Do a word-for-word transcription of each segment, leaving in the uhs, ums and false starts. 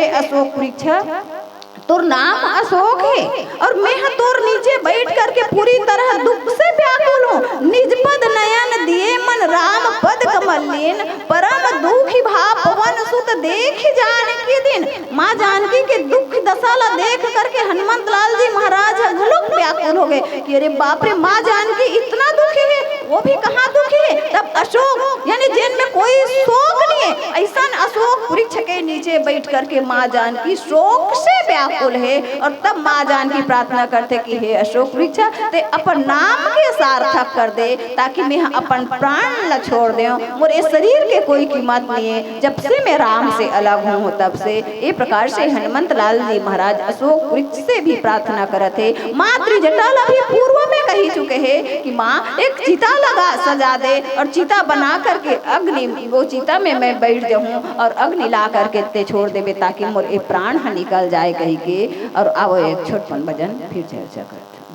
अशोक वृक्ष, तोर नाम अशोक हे और मैं ह तोर नीचे बैठ करके पूरी तरह दुख से व्याकुल हूँ। निज पद नयन दिए मन राम पद कमल लीन, परम दुखी भा पवन सुत देख जानकी दीन। माँ जानकी के दुख दशा ला देख करके हनुमंत लाल जी महाराज ह घलोक व्याकुल हो गए कि अरे बाप रे, माँ जानकी इतना दुखी है, वो भी कहाँ दुखी है। तब अशोक यानी जिनमें कोई शोक नहीं है, ऐसा अशोक वृक्ष के नीचे बैठ करके माँ जानकी शोक से व्याकुल है और तब माँ जानकी प्रार्थना करथे कि हे अशोक वृक्ष, ते अपन नाम के सार्थक कर दे, ताकि मैं अपन प्राण ला छोड़ देव, मोर ए शरीर के कोई कीमत नहीं है। जब से मैं राम से अलग हूँ तब से। ए प्रकार से हनुमंत लाल जी महाराज अशोक वृक्ष से भी प्रार्थना करत हे। माँ त्रिजटा ला भी पूर्व में कही चुके हे कि माँ एक चिता लगा सजा दे और चिता बना करके अग्नि, वो चिता में मैं बैठ जाऊँ और अग्नि ला करके ते छोड़ देबे ताकि मोर ए प्राण ह निकल जाए कही के। और आवो एक छोटपन भजन फिर चर्चा करत हन।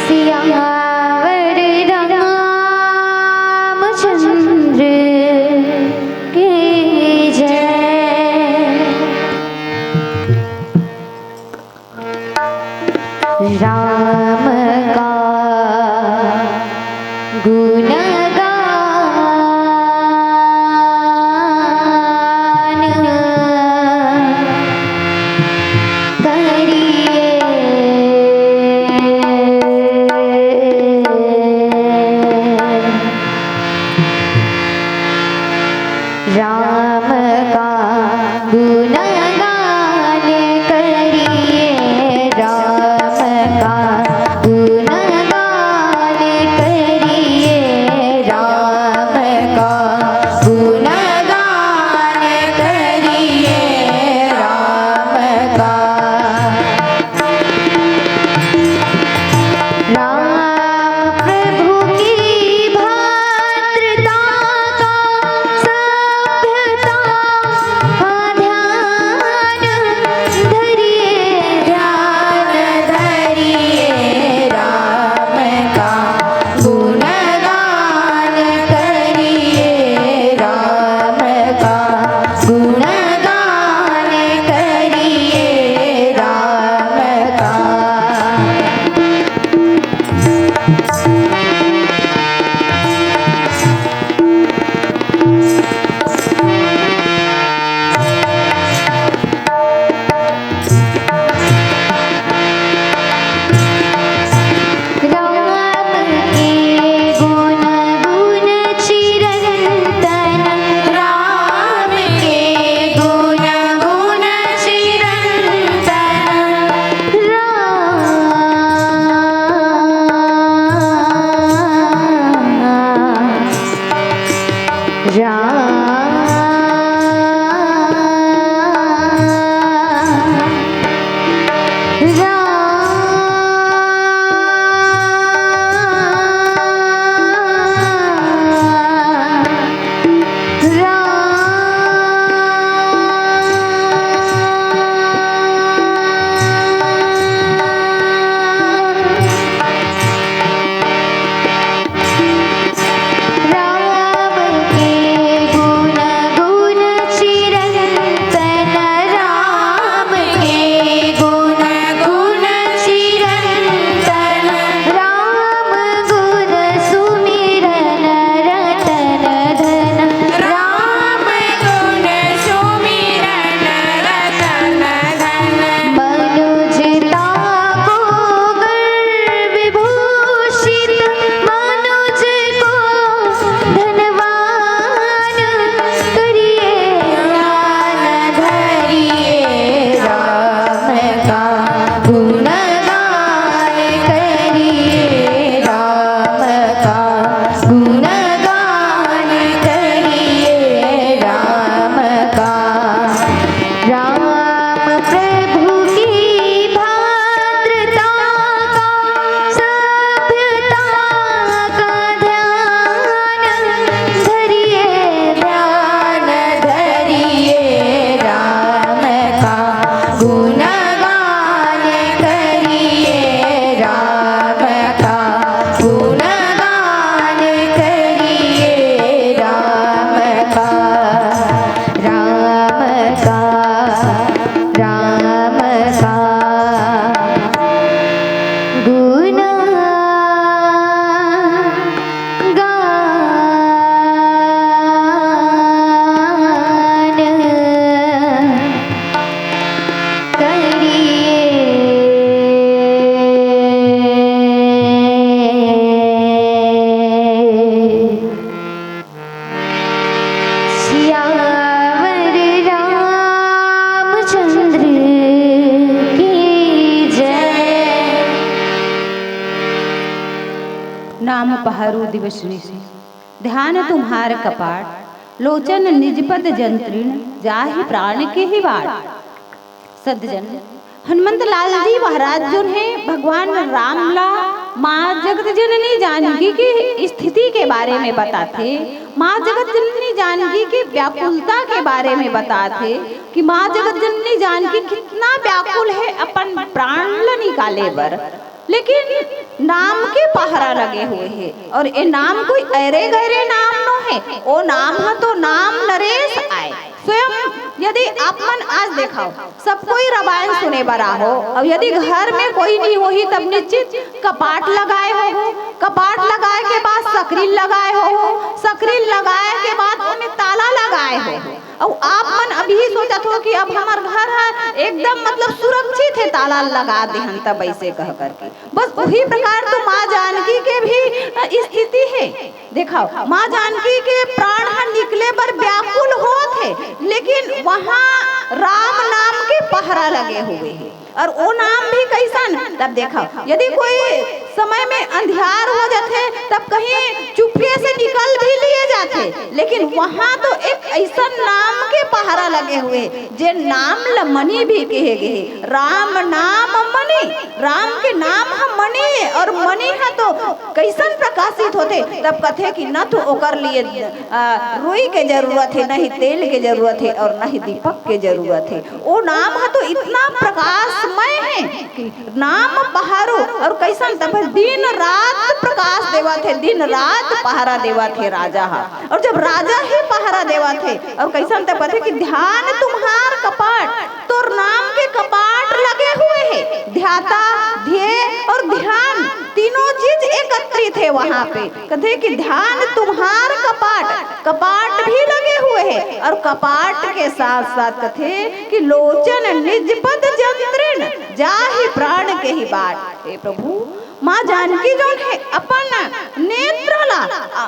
सियावर रामचंद्र के जय। राम का गुणगान करिए। राम का गुणगान करिए, राम का गुणगान करिए, पहरू दिवस निशि, ध्यान तुम्हार कपाट, लोचन निज पद जंत्रिण, जाहि प्राण के ही बाट। सज्जन, हनुमंत लाल जी महाराज जोन हे, भगवान राम ला माँ जगत जननी जानकी के स्थिति के बारे में बताथे, माँ जगत जननी जानकी के व्याकुलता के बारे में बताथे कि माँ जगत जननी जानकी कितना व्याकुल हे अपन प्राण ला निकाले बर, लेकिन नाम के पहरा लगे हुए हे। और ए नाम कोई अरे गरे नाम नो हे, ओ नाम ह तो नाम नरेश आय। स्वयं यदि आप मन आज देखाओ, सब कोई रामायण सुने बर आहो, और यदि घर में कोई नहीं होही तब निश्चित कपाट लगाए हो, कपाट लगाए के बाद सकरी लगाए हो, सकरी लगाए के बाद ओमे ताला लगाए हो। अउ आप मन अभी सोचत हो कि अब हमर घर ह एकदम मतलब सुरक्षित हे, ताला लगा देहन तब ऐसे कह करके। बस वही प्रकार तो माँ जानकी के भी, अ, स्थिति हे। देखाओ, माँ जानकी के प्राण ह निकले बर व्याकुल होत हे, लेकिन वहाँ राम नाम के पहरा लगे हुए हे। और वो नाम भी कैसन? तब देखाओ, यदि कोई समय में अंधियार हो जाथे, तब कहीं चुपके से निकल भी लिए जाथे, लेकिन वहाँ तो एक ऐसन नाम के पहरा लगे हुए हे, जे नाम ल मनी भी कहे गे हे, राम नाम मनी। राम के नाम ह मनी हे, और मनी ह तो कैसन प्रकाशित होथे? तब कथे कि न तो ओकर लिए, आ, रुई के जरूरत हे, न ही तेल के जरूरत हे, और न ही दीपक के जरूरत हे। ओ नाम ह तो इतना प्रकाशमय हे कि नाम पहारो, और कैसन? तब दिन रात प्रकाश देवत हे, दिन रात पहरा देवत हे राजा ह। और जब राजा ही पहरा देवत हे, और कैसन? तब कथे कि ध्यान तुम्हार कपाट, तोर नाम के कपाट लगे हुए हे। ध्याता, ध्येय और ध्यान तीनों चीज एकत्रित हे वहाँ पे। कथे कि ध्यान तुम्हार कपाट, कपाट भी लगे हुए हे, और कपाट के साथ साथ कथे कि लोचन निज पद जंत्रिण, जाहि प्राण के ही बाट। हे प्रभु, माँ जानकी जौन हे अपन नेत्र ला, अ,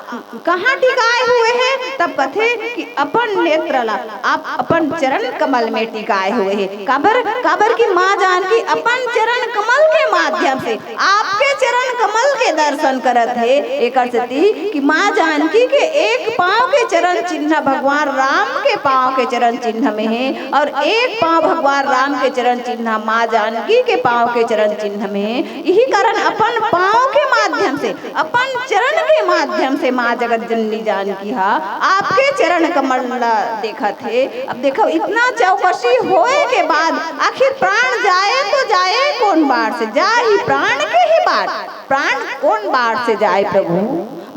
कहाँ टिकाए हुए हे? तब कथे कि अपन नेत्र ला आप अपन चरण कमल में टिकाए हुए हे। काबर, काबर कि माँ जानकी अपन चरण कमल के माध्यम से आपके चरण कमल के दर्शन करत हे। एकर सेती कि माँ जानकी के एक पाँव के चरण चिन्ह भगवान राम के पाँव के चरण चिन्ह में हे, और एक पाँव भगवान राम के चरण चिन्ह माँ जानकी के पाँव के चरण चिन्ह में हे। यही कारण अपन पाँव के माध्यम से, अपन चरण के माध्यम से माँ जगत जननी जानकी हा आपके चरण कमल ला देखत हे। अब देखो, इतना चौकसी होए के बाद आखिर प्राण जाए तो जाए कौन बाट से? जाहि प्राण के ही बाट। प्राण कौन बाट से जाए प्रभु?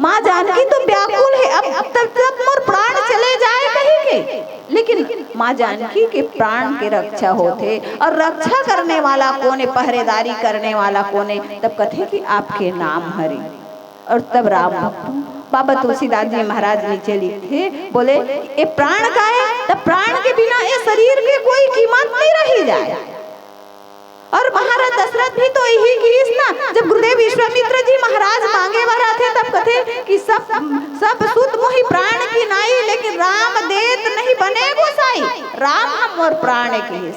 माँ जानकी तो व्याकुल हे, अब तब तब मोर प्राण चले जाए कही के। लेकिन माँ जानकी के प्राण के रक्षा होथे, और रक्षा करने वाला कोने, पहरेदारी करने वाला कोने? तब कथे कि आपके नाम हरि। और तब राम भक्त बाबा तुलसीदास जी महाराज नीचे लिखथे, बोले, "ए प्राण का हे, तब प्राण के बिना ए शरीर के कोई कीमत नहीं रही जाए।" और महाराज दशरथ भी तो यही किहिस ना, जब गुरुदेव विश्वामित्र जी महाराज मांगे बर आथे, तब कथे कि "सब, सब सुत मोहि प्राण की नाई, लेकिन राम देत नहीं बने गोसाई।" राम ह मोर प्राण किहिस।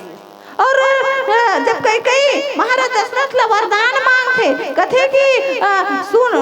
और, अ, जब कैकेयी महाराज दशरथ ला वरदान मांगथे, कथे कि, अ, सुन,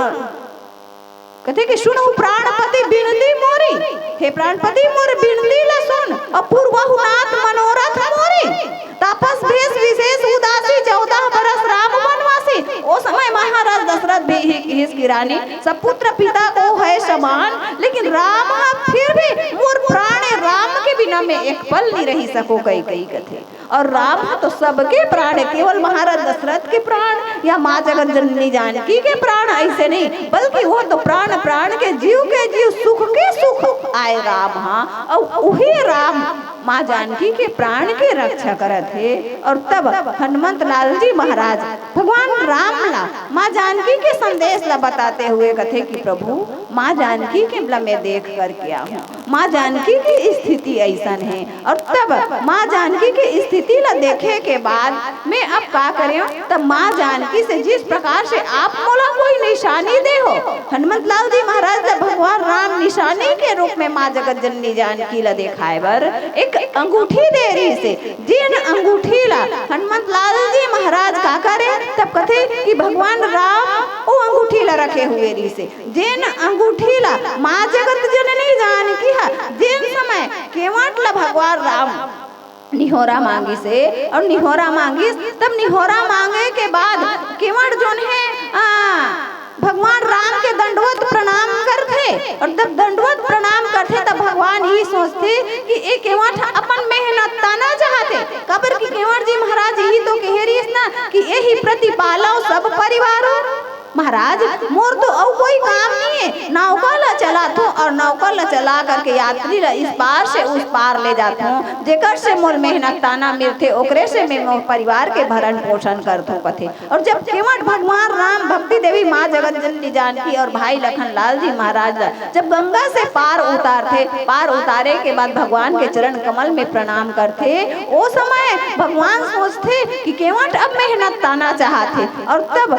कथे कि "सुनहु प्राणपति बिनती मोरी, हे प्राणपति मोर बिनती ला सुन, अपूर्वहु नाथ मनोरथ मोरी, तापस भेष विशेष उदासी, चौदह बरस राम वनवासी।" ओ समय महाराज दशरथ भी ही किहिस कि रानी, "सब पुत्र पिता को है समान, लेकिन राम ह फिर भी मोर प्राण, राम के बिना मैं एक पल नहीं रही सको," कैकेयी कथे। और राम ह तो सबके प्राण हे, केवल महाराज दशरथ के प्राण या माँ जगत जननी जानकी के प्राण ऐसे नहीं, बल्कि वो तो प्राण प्राण के, जीव के जीव, सुख के सुख आय राम ह। और उही राम माँ जानकी के प्राण के रक्षा करत हे। और तब हनुमंत लाल जी महाराज भगवान राम ला माँ जानकी के संदेश ला बताते हुए कथे कि "प्रभु, माँ जानकी के ला मैं देख करके आहूँ, माँ जानकी के स्थिति ऐसन हे।" और तब माँ जानकी के स्थिति ला देखे के बाद मैं अब का करेंव? तब माँ जानकी से जिस प्रकार से आप मोला कोई निशानी दे हो, हनुमंत लाल जी महाराज ला भगवान राम निशानी के रूप में माँ जगत जननी जानकी ला देखाए बर एक अंगूठी दे रहिस हे। जेन अंगूठी ला हनुमंत लाल जी महाराज का करे, तब कथे कि भगवान राम ओ अंगूठी ला रखे हुए रहिस हे। जेन अंगूठी ला माँ जगत जननी जानकी हा जेन समय केवट ला भगवान राम निहोरा मांगिस हे, और निहोरा मांगिस, तब निहोरा मांगे के बाद केवट जोन हे, आ, भगवान राम के दंडवत प्रणाम करथे, और जब दंडवत प्रणाम करथे, तब भगवान यही सोचथे कि ए केवट ह अपन मेहनत ताना चाहथे, काबर कि केवट जी महाराज यही तो कहे रहिस ना कि यही प्रतिपालव सब परिवारो। महाराज, मोर तो अउ कोई काम नहीं है, नौका ला चलाथों और नौका ला चला करके यात्री ला इस पार से उस पार ले जाथों, जेकर से मोर मेहनत ताना मिलथे, ओकरे से मैं मोर परिवार के भरण पोषण करथों, कथे। और जब केवट भगवान राम, भक्ति देवी माँ जगत जननी जानकी और भाई लखन लाल जी महाराज ला जब गंगा से पार उतारथे, पार उतारे के बाद भगवान के चरण कमल में प्रणाम करथे, ओ समय भगवान सोचथे कि केवट अब मेहनत ताना चाहथे, और तब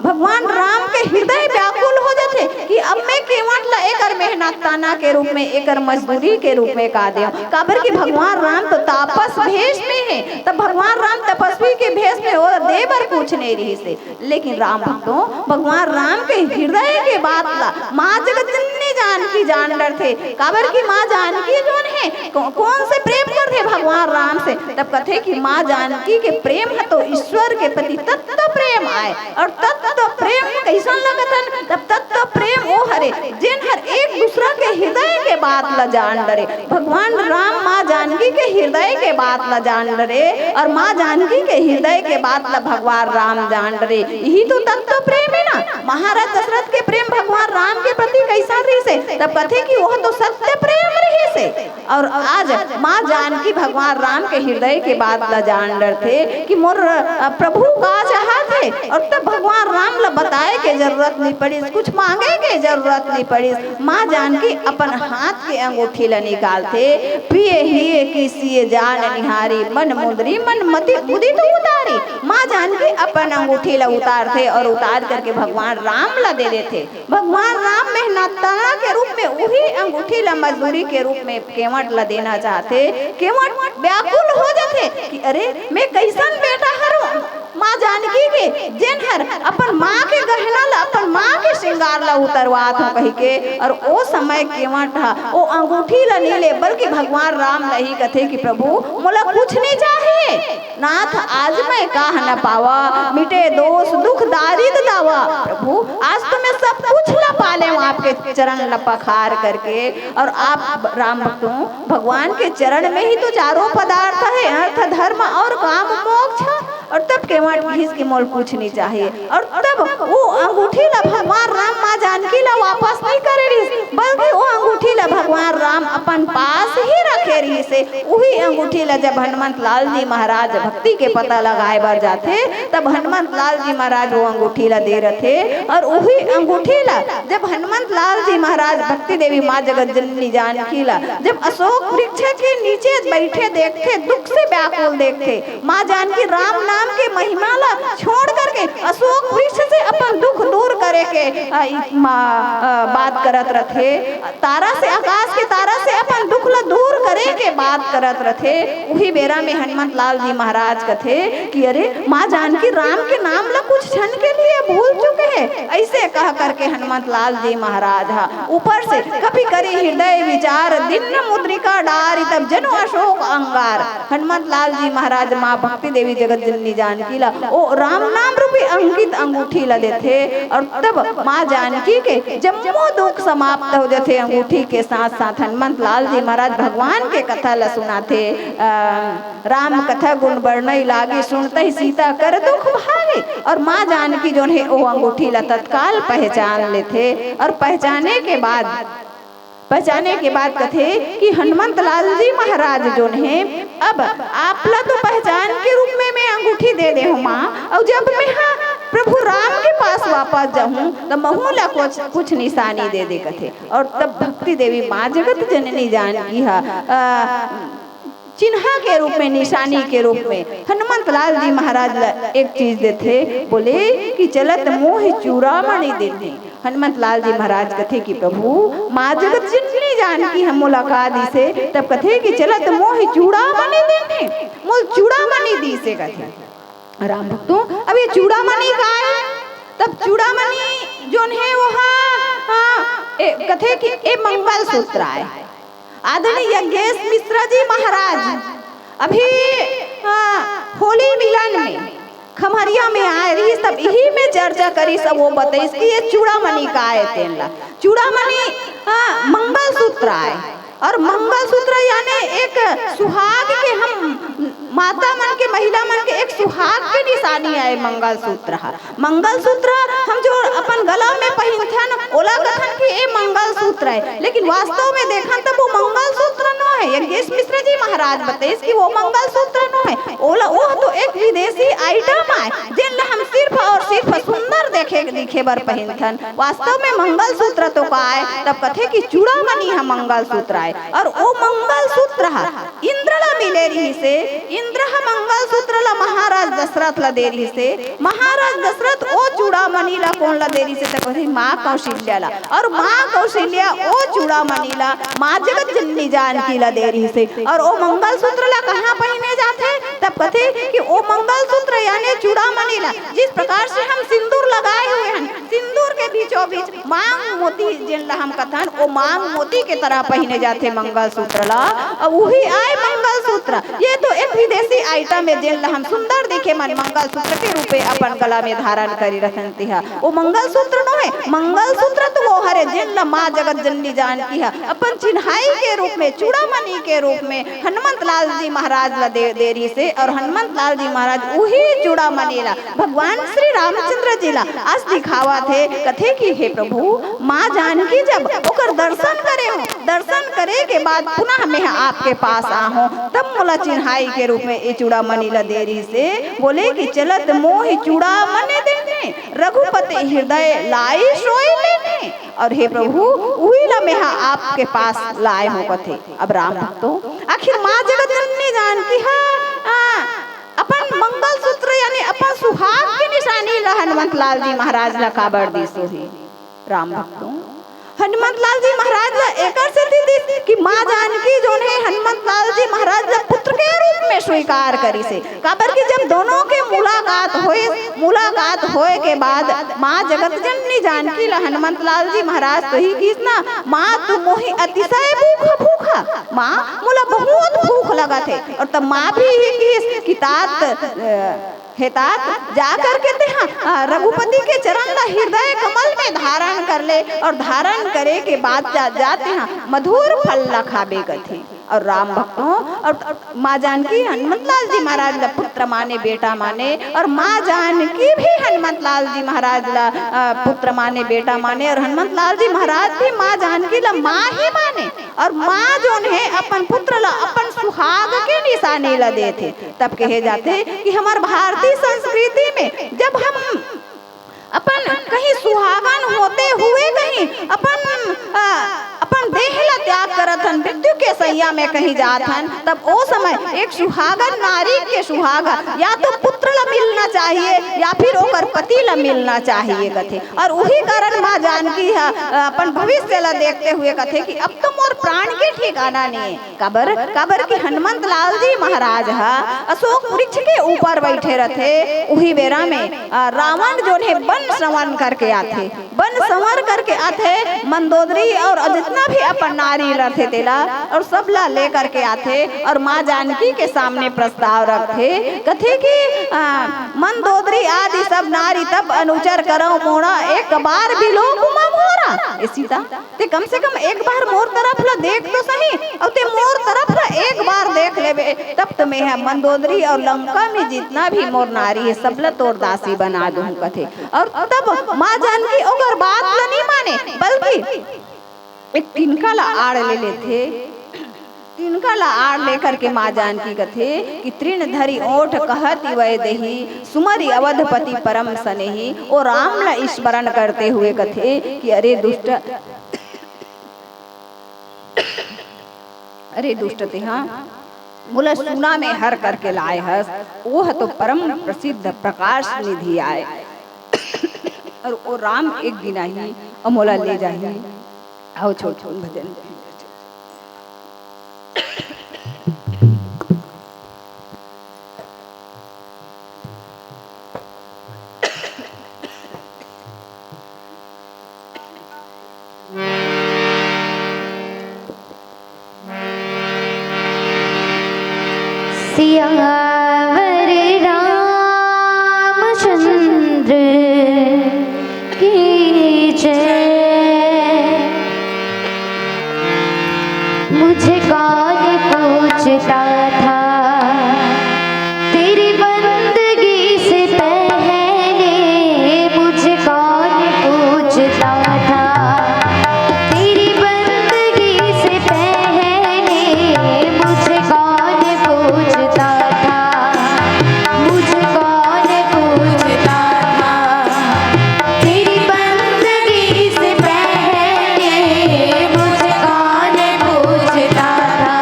भगवान राम के हृदय व्याकुल हो जाथे कि अब मैं केवट ला एकर मेहनत ताना के रूप में, एकर मजदूरी के रूप में का देव, काबर कि भगवान राम तो तापस भेष में हे, तब भगवान राम तपस्वी के भेष में ओ दे बर कुछ नहीं रहिस हे। लेकिन राम भक्तों, भगवान राम के हृदय के बात ला माँ जगत जननी जानकी जान डरथे, काबर कि माँ जानकी जोन हे, को-, कोन से प्रेम करथे भगवान राम से, तब कथे कि माँ जानकी के प्रेम ह तो ईश्वर के प्रति तत्व प्रेम आय। और तत्व प्रेम कइसन ला कथन? तब तत्व प्रेम ओ हरे, जेन हर एक दूसरा के हृदय के बात ला जान डरे। भगवान राम माँ जानकी के हृदय के बात ला जान डरे, और माँ जानकी के हृदय के बात ला भगवान राम जान डरे। यही तो तत्व प्रेम हे ना। महाराज दशरथ के प्रेम भगवान राम के प्रति कइसन रहिस हे? तब कथे कि वह तो सत्य प्रेम रहिस हे। और आज माँ जानकी भगवान राम के हृदय के बात ला जान डरथे कि मोर, अ, प्रभु का चाहत हे। और तब भगवान राम ला बताए के जरूरत नहीं पड़िस, कुछ मांगे के जरूरत नहीं पड़िस। माँ जानकी अपन हाथ के अंगूठी ला निकालथे, प्रिय हिये की सिय जान निहारी, मन मुंदरी मन मति मुदित उतारी। माँ जानकी अपन अंगूठी ला उतारथे और उतार करके भगवान राम ला दे देथे। भगवान राम मेहनताना के रूप में उही अंगूठी ला मजदूरी के रूप में केवट ला देना चाहथे। केवट व्याकुल हो जाथे कि अरे, मैं कइसन बेटा हरंव माँ जानकी के, जेन हर अपन माँ के गहना ला, अपन माँ के श्रृंगार ला उतरवात हों कहिके। और ओ समय केवट ह ओ अंगूठी ला नइ ले, बल्कि भगवान राम ला ही कथे कि प्रभु, मोला कुछ नइ चाही। नाथ, आज मैं काह न पावा, मिटे दोष दुख दारिद दावा। प्रभु, आज तो मैं सब कुछ ला पा लेंव आपके चरण ला पखार करके। और आप राम भक्तों, भगवान के चरण में ही तो चारों पदार्थ है, अर्थ, धर्म और काम, मोक्ष। और तब केवट कहिस कि मोला कुछ नहीं चाहिए। और तब वो अंगूठी ला भगवान राम माँ जानकी ला वापस नहीं करे रहिस, बल्कि वो अंगूठी ला भगवान राम अपन पास ही रखे रहिस हे। उही अंगूठी ला जब हनुमंत लाल जी महाराज भक्ति के पता लगाए बर जाथे, तब हनुमंत लाल जी महाराज वो अंगूठी ला दे रथे। और उही अंगूठी ला जब हनुमंत लाल जी महाराज भक्ति देवी माँ जगत जननी जानकी ला जब अशोक वृक्ष के नीचे बैठे देखथे, दुख से व्याकुल देखथे, माँ जानकी राम नाम के महिमा ला छोड़ करके अशोक वृक्ष से अपन दुख दूर करे के, अ, इ-, मा-, अ, बात करत रथे। तारा से, आकाश के तारा से अपन दुख ला दूर करे के बात करत रथे। उही बेरा में हनुमंत लाल जी महाराज कथे कि अरे, माँ जानकी राम के नाम ला कुछ क्षण के लिए भूल चुके हैं। ऐसे कह करके हनुमंत लाल जी महाराज हा ऊपर से कपि करि हृदय विचार, दीन मुद्रिका डारि तब जनु अशोक अंगार। हनुमंत लाल जी महाराज माँ भक्ति देवी जगत जननी जानकी ला ओ राम नाम रूपी अंकित अंगूठी ला देथे और तब माँ जानकी के जम्मो दुख समाप्त हो जाथे। अंगूठी के साथ साथ हनुमंत लाल जी महाराज भगवान के कथा ला सुनाथे। अ, राम कथा गुण बरनई लागे, सुनतही सीता कर दुख भागे। और माँ जानकी जोन हे ओ अंगूठी ला तत्काल पहचान लेथे और पहचाने के बाद पहचाने के बाद कथे कि हनुमंत लाल जी महाराज जोन हे, अब आप ला तो पहचान के रूप में मैं अंगूठी दे दे हूँ माँ, और जब मैं हा प्रभु राम के पास वापस जाहूँ तो महू ला कुछ, कुछ निशानी दे दे कथे। और तब भक्ति देवी माँ जगत जननी जानकी हा, अ, चिन्हा के रूप में, निशानी के रूप में हनुमंत लाल जी महाराज ला एक चीज देथे, बोले कि चलत मोहि चूड़ामणि दीन्हे, हनुमंत लाल जी महाराज कथे कि प्रभु, माँ जगत जननी जानकी ह मोला का दिसे? तब कथे कि चलत मोहि चूड़ामणि देने, मोल चूड़ामणि दिसे कथे। राम भक्तों, अब ये चूड़ामणि का है? तब चूड़ामणि जोन है वो हा, हा, ए, कथे कि ए मंगल सूत्र आय। आदरणीय यज्ञेश मिश्रा जी महाराज अभी, हा, होली मिलन में खम्हरिया में आए रहिस, तब इही में चर्चा करिस, अब वो बताइस कि ये चूड़ामणि का आय तेन ला। चूड़ामणि, हा, मंगल सूत्र आय। और मंगल सूत्र यानी एक सुहाग के हम माता मन के, महिला मन के एक सुहाग के निशानी आय मंगल सूत्र ह। मंगल सूत्र हम जो अपन गला में पहिनथन, ओला कथन कि ए मंगल सूत्र है, लेकिन वास्तव में देखन तब वो मंगल सूत्र नो है। यज्ञेश मिश्र जी महाराज बताइस कि वो मंगल सूत्र नो है, ओला, वो तो एक विदेशी आइटम आय, जेन ला हम सिर्फ और सिर्फ सुंदर देखे, दिखे बर पहिनथन। वास्तव में मंगल सूत्र तो का आय? तब कथे कि चूड़ामणि ह मंगल सूत्र आय। और वो मंगल सूत्र ह इंद्र ला मिले रहिसे। इंद्र ह मंगल सूत्र ला महाराज दशरथ ला दे रहिसे। महाराज दशरथ ओ चूड़ामणि ला कोन ला दे रहिसे? त कथे माँ कौशल्या ला। और माँ कौशल्या ओ चूड़ामणि ला माँ जगत जननी जानकी ला दे रहिसे। और ओ मंगल सूत्र ला कहाँ पहिने जाथे? तब कथे कि ओ मंगल सूत्र यानी चूड़ामणि ला जिस प्रकार से हम सिंदूर लगाए हुए हैं, सिंदूर के बीचों बीच मांग मोती जेन ला हम कथन, ओ मांग मोती के तरह पहिने जाथे मंगल सूत्र ला। अब उही आय मंगल सूत्र। ये तो एक विदेशी आइटम है, जेन ला हम सुंदर दिखे मन मंगल सूत्र के रूपे अपन गला में धारण करी रखन तिहा। ओ मंगल सूत्र नो है, मंगल सूत्र तो वो हरे जेन ला माँ जगत जननी जानकी ह अपन चिन्हाई के रूप में, चूड़ामणि के रूप में हनुमंत लाल जी महाराज ला दे, दे रहिसे। और हनुमंत लाल जी महाराज उही चूड़ामणि ला भगवान श्री रामचंद्र जी ला अस दिखावत हे, कथे कि हे प्रभु, माँ जानकी जब ओकर दर्शन करे हो, दर्शन करे के बाद पुनः मैं आपके पास आहूं, तब मोला चिन्हाई के रूप में ए चूड़ामणि ला दे रहिसे। बोले कि चलत मोहि चूड़ामणि देने, रघुपति हृदय लाई सोई लेने। और हे प्रभु, उही ला मैं आपके पास लाए हो कथे। अब राम भक्तों, आखिर माँ जगत जननी जानकी ह, आ, अपन मंगल सूत्र यानी अपन सुहाग के निशानी ला हनुमंत लाल जी महाराज ला काबर दिस होही? राम भक्तों, हनुमंत लाल जी महाराज ला एकर सेती दिस कि माँ जानकी जोन हे हनुमंत लाल जी महाराज ला पुत्र के रूप में स्वीकार करिसे। काबर कि जब दोनों के मुलाकात होइस, मुलाकात होए के बाद माँ जगत जननी जानकी ला हनुमंत लाल जी महाराज तो ही किस ना, माँ तू मोहि अतिशय भूख भूखा, माँ मोला बहुत भूख लगत हे। और तब माँ भी ही किस कि तात, अ, हे तात, जा करके तेहा, अ, रघुपति के चरण ला हृदय कमल में धारण कर ले और धारण करे के बाद जा, जा तेहा मधुर फल ला खाबे कथे। और राम भक्तों, और माँ जानकी हनुमंत लाल जी महाराज ला पुत्र माने, बेटा माने, और माँ जानकी भी हनुमंत लाल जी महाराज ला, अ, पुत्र माने, बेटा माने, और हनुमंत लाल जी महाराज भी माँ जानकी ला माँ ही माने। और माँ जोन हे अपन पुत्र ला अपन सुहाग के निशानी ला देथे। तब कहे जाथे कि हमर भारतीय संस्कृति में जब हम अपन कहीं सुहागन होते हुए कहीं अपन, अ, अपन देह ला त्याग करत हन, मृत्यु के सैया में कहीं जात हन, तब ओ समय एक सुहागन नारी के सुहाग या तो पुत्र ला मिलना चाहिए या फिर ओकर पति ला मिलना चाहिए कथे। और उही कारण माँ जानकी ह, अ, अपन भविष्य ला देखते हुए कथे कि अब तो मोर प्राण के ठिकाना नहीं हे। काबर, काबर कि हनुमंत लाल जी महाराज ह अशोक वृक्ष के ऊपर बैठे रथे। उही बेरा में, अ, रावण जोन हे बन संवर करके आथे, बन संवर करके आथे, मंदोदरी और जितना भी अपन नारी रथे तेला और सबला लेकर के आथे और माँ जानकी के सामने प्रस्ताव रखथे, कथे कि, अ, मंदोदरी आदि सब नारी तब अनुचर करौ मोरा, एक बार बिलोक मा मोरा। ए सीता, ते कम से कम एक बार मोर तरफ ला देख तो सही, अउ ते मोर तरफ ला एक बार देख लेबे, तब तो मैं ह मंदोदरी और लंका में जितना भी मोर नारी हे, सब ला तोर दासी बना दूं कथे। और तब माँ जानकी ओकर बात ला नहीं माने, बल्कि एक तिनका ला आड़ ले लेथे। तिनका ला आड़ लेकर के माँ जानकी कथे कि तृण धरि ओठ कहति वैदेही, सुमरि अवधपति परम सनेही। ओ राम ला स्मरण करते हुए कथे कि अरे दुष्ट, अरे दुष्ट, तेहा मोला सुना में हर करके लाए हस, ओह तो परम प्रसिद्ध प्रकाश निधि आय। और ओ राम एक दिन आही, अउ मोला ले जाही। आओ छोट छोट भजन। सियावर रामचंद्र की जय। मुझे कौन पूछता था तेरी बंदगी से पहले, मुझे कौन पूछता था तेरी बंदगी से पहले, मुझे कौन पूछता था, मुझे कौन पूछता था तेरी बंदगी से पहले, मुझे कौन पूछता था,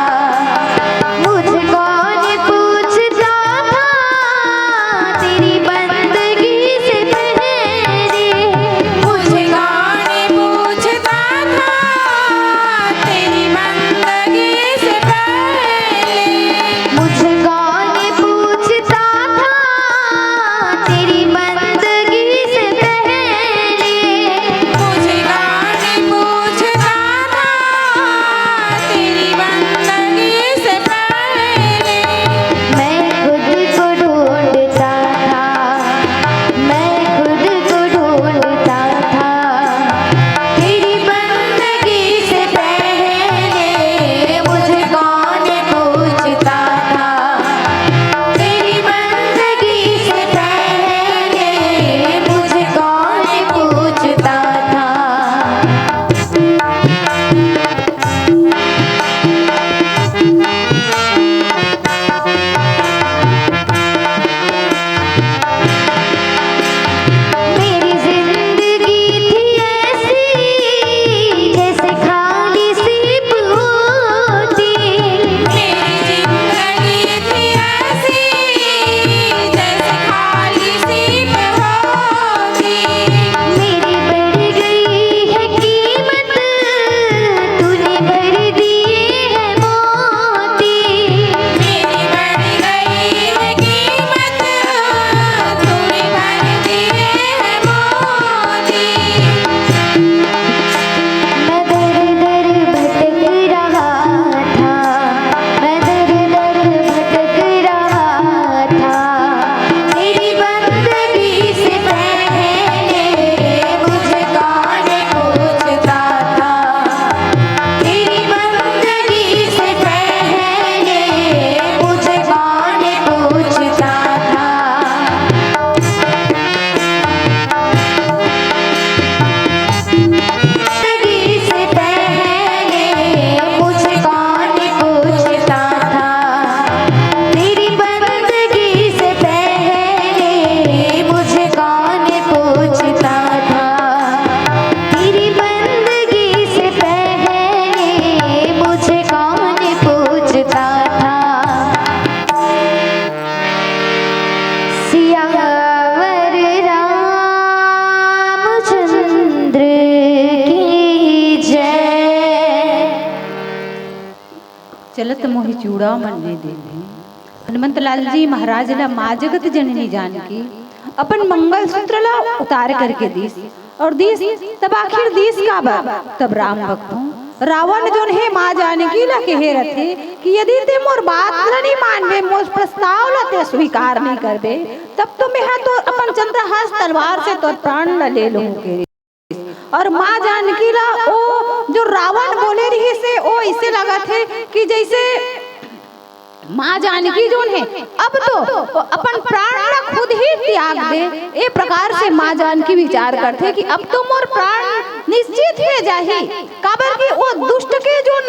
मुझे कौन पूछता था तेरी बंदगी से पहले, मुझे कौन पूछता था तेरी बंदगी से पहले, मुझे कौन पूछता था तेरी बंदगी से पहले, मुझे कौन पूछता था तेरी बंदगी से पहले, मैं खुद को ढूंढता था, मैं खुद को ढूंढता था तेरी बंदगी से पहले, मुझे कौन पूछता था तेरी बंदगी से पहले, मुझे कौन पूछता था। मेरी जिंदगी थी ऐसी जैसे खाली सी बूटी, मेरी जिंदगी थी ऐसी जैसे खाली सी बूटी, मेरी बढ़ गई है कीमत, तूने भर दिए हैं मोती, मेरी बढ़ गई है कीमत, तूने भर दिए हैं मोती। मैं दर दर भटक रहा था, मैं दर दर भटक रहा था, तेरी बंदगी से पहले, मुझे कौन पूछता था तेरी बंदगी से पहले, मुझे कौन पूछता था जिंदगी से पहले, मुझे कौन पूछता था तेरी बंदगी से पहले, मुझे कौन पूछता था तेरी बंदगी से पहले, मुझे कौन पूछता था। सियावर रामचंद्र की जय। चलत मोहि चूड़ामणि दे दे। हनुमंत लाल जी महाराज ला माँ जगत जननी जानकी अपन मंगलसूत्र ला उतार करके दीस। अउ दीस, तब आखिर दीस काबर? तब राम भक्तों, रावण जोन हे माँ जानकी ला कहे रथे कि यदि ते मोर बात ला नहीं मानबे, मोर प्रस्ताव ला ते स्वीकार नहीं करबे, तब तो मैं हा तोर अपन चंद्रहास तलवार से तोर प्राण ला ले लूं के। अउ माँ जानकी ला ओ जो रावण बोले रहिस हे, ओ इसे लगत हे कि जैसे माँ जानकी जोन हे, अब तो अपन प्राण ला खुद ही त्याग दे। ए प्रकार से माँ जानकी विचार करथे कि अब तो मोर प्राण निश्चित हे जाही, काबर कि ओ दुष्ट के जोन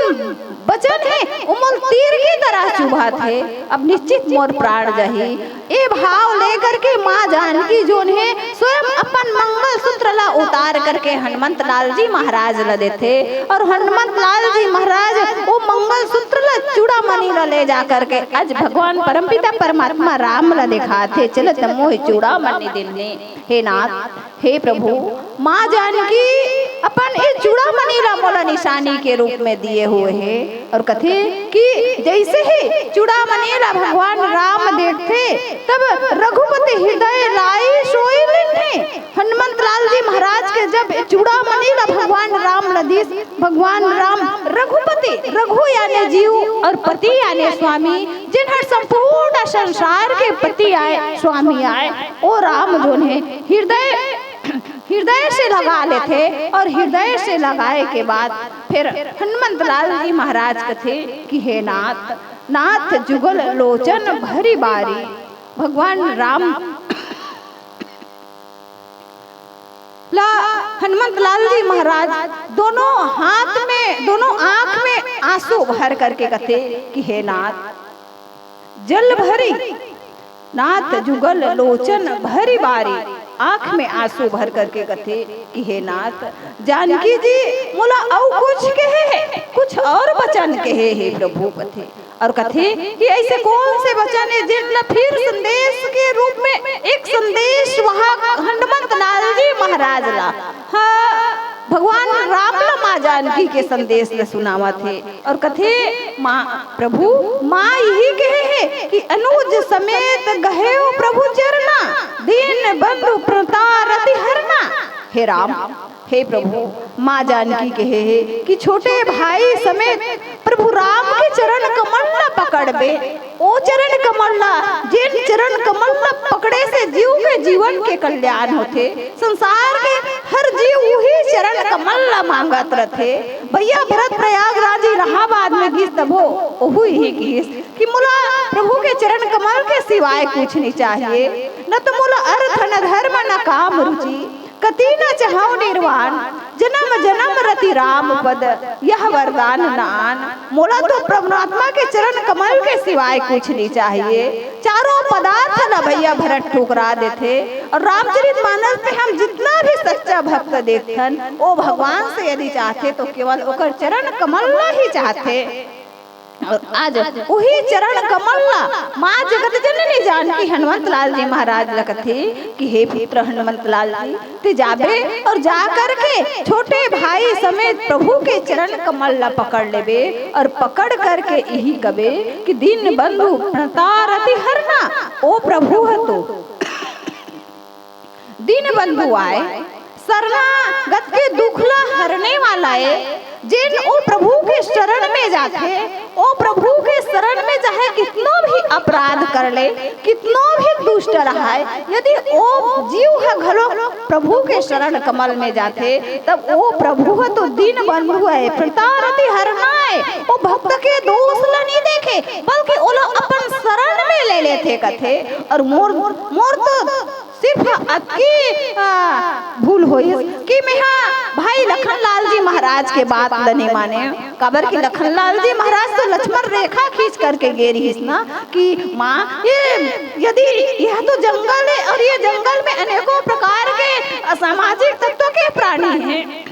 वचन हे, ओ मोर मोर तीर की तरह चुभत हे, अब निश्चित मोर प्राण जाही। ए भाव लेकर के माँ जानकी जोन हे, स्वयं अपन मंगल सूत्र ला उतार करके हनुमंत लाल जी महाराज ला देथे, और हनुमंत लाल जी महाराज वो मंगल सूत्र ला, चूड़ामणि ला ले जा करके आज भगवान परमपिता परमात्मा राम ला देखाथे, "चल त मोहे चूड़ामणि दिन हे, हे नाथ।" हे प्रभु, माँ जानकी अपन ए चूड़ामणि ला मोला निशानी के रूप में दिए हुए हे, और कथे कि जैसे ही चूड़ामणि ला भगवान राम देखथे, तब रघुपति हृदय लाइ सोइ लीन्हे। हनुमंत लाल जी महाराज के जब चूड़ामणि ला भगवान राम ला दिस, भगवान राम रघुपति, रघु याने जीव और पति याने स्वामी, जिन हर संपूर्ण संसार के पति आय, स्वामी आय, ओ राम जोन हे हृदय, हृदय से लगा लेथे, और हृदय से लगाए के बाद फिर हनुमंत लाल जी महाराज कथे कि हे नाथ, नाथ जुगल लोचन भरि बारी। भगवान राम ला हनुमंत लाल जी महाराज दोनों हाथ में, दोनों आंख में आंसू भर करके कथे कि हे नाथ, जल भरी, नाथ जुगल लोचन भरि बारी, आंख में आंसू भर करके कथे कि हे नाथ, जानकी जी मोला अउ कुछ कहे हे, कुछ और बचन कहे हे प्रभु कथे। और कथे कि ऐसे कौन से बचन हे जिन ला फिर संदेश के रूप में एक संदेश वाहक हनुमंत लाल जी महाराज ला, हाँ, भगवान राम ला माँ जानकी के संदेश ला सुनावत हे। और कथे माँ, प्रभु, माँ यही कहे हे कि अनुज समेत गहेव प्रभु चरना, दीन बंधु प्रतारति हरना। हे राम, हे प्रभु, माँ जानकी कहे हे कि छोटे भाई समेत प्रभु राम के चरण कमल ला पकड़बे, ओ चरण कमल ला, जेन चरण कमल ला पकड़े से जीव के जीवन के कल्याण होथे। संसार के हर जीव उही चरण कमल ला मांगत रथे। भैया भरत प्रयागराज इलाहाबाद में गिस तभो ओहू यही किहिस कि मोला प्रभु के चरण कमल के सिवाय कुछ नहीं चाहिए, न तो मोला अर्थ न धर्म न काम रुचि, कति न चहव निर्वाण, जन्म जन्म रति राम पद, यह वरदान न आन। मोला तो परमात्मा के चरण कमल के सिवाय कुछ नहीं चाहिए। चारों पदार्थ ला भैया भरत ठुकरा देथे। और रामचरित मानस में हम जितना भी सच्चा भक्त देखथन, वो भगवान से यदि चाहथे तो केवल ओकर चरण कमल ला ही चाहथे। और आज उही चरण कमल ला माँ जगत जननी जानकी हनुमंत लाल जी महाराज ला कथे कि हे पुत्र हनुमंत लाल जी, ते जाबे और जा करके छोटे भाई समेत प्रभु के चरण कमल ला पकड़ लेबे और पकड़ करके यही कबे कि दीन बंधु प्रतारति हरना, ओ प्रभु ह तो दीन बंधु आय, शरणागत के दुख ला हरने वाला ए। जेन ओ प्रभु के शरण में जाथे, ओ प्रभु के शरण में चाहे कितनो भी अपराध कर ले, कितनो भी दुष्ट रहाय, यदि ओ जीव ह घलो प्रभु के शरण कमल में जाथे, तब ओ प्रभु ह तो दीन बंधु आय, प्रतारति हरना आय, ओ भक्त के दोष ला नहीं देखे, बल्कि ओला अपन शरण में ले लेथे कथे। और मोर, मोर तो सिर्फ अतकी, आ, भूल होइस कि मेहा भाई लखन लाल जी महाराज के बात ल नहीं माने, काबर कि लखन लाल जी महाराज तो लक्ष्मण रेखा खींच करके गे रहिस ना कि माँ, ये यदि यह तो जंगल है और ये जंगल में अनेकों प्रकार के असामाजिक तत्व के प्राणी हैं,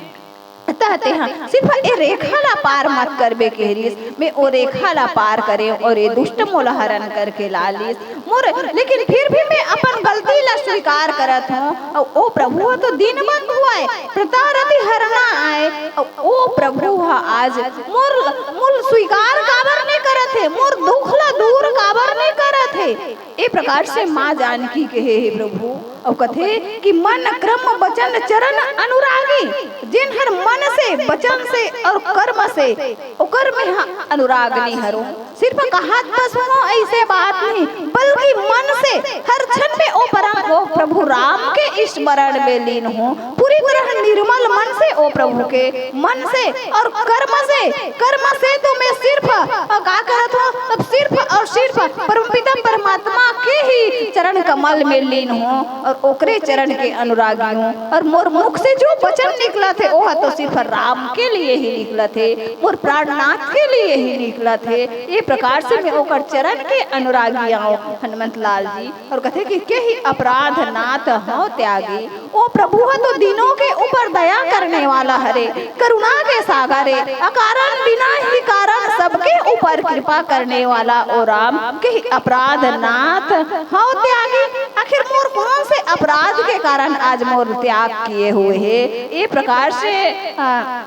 तह तेहा सिर्फ ए रेखा ला पार मत करबे कह रहिस, मैं ओ रेखा ला पार करे और ये दुष्ट मोला हरण करके ला लिस। मोर, लेकिन फिर भी मैं अपन गलती ला स्वीकार करत हूँ। अउ ओ प्रभु ह तो दीन बंधु आय, प्रतारति हरना आय। अउ ओ प्रभु ह आज मोर, मोर स्वीकार काबर नहीं करत हे, मोर दुख ला दूर काबर नहीं करत हे। ए प्रकार से माँ जानकी कहे हे प्रभु, अउ कथे कि मन क्रम वचन चरण अनुरागी, जेन हर मन से, वचन से और कर्म से ओकर में ह-, अनुराग नहीं हरो। सिर्फ कहत बस हो, ऐसे बात नहीं, बल्कि मन से हर क्षण में ओ परम, ओ प्रभु राम के स्मरण में लीन हो, पूरी तरह निर्मल मन से ओ प्रभु के, मन से और कर्म से। कर्म से तो मैं सिर्फ, अ, का करत हूँ, अब सिर्फ और सिर्फ परमपिता परमात्मा के ही चरण कमल में लीन हों और ओकरे चरण के अनुरागी हों। और मोर मुख से जो वचन निकलत हे, ओह तो सिर्फ राम के लिए ही निकलत हे, मोर प्राणनाथ के लिए ही निकलत हे। ये प्रकार से मैं ओकर चरण के अनुरागी आंव, हनुमंत लाल जी। और कथे कि केही अपराध नाथ हंव त्यागी, ओ प्रभु ह तो दीनों के ऊपर दया करने वाला हरे, करुणा के सागर हे, अकारण बिना ही कारण सबके ऊपर कृपा करने वाला ओ राम, केही अपराध नाथ हंव त्यागी। आखिर मोर कौन से अपराध के कारण आज मोर त्याग किए हुए हे? ये प्रकार से, आ,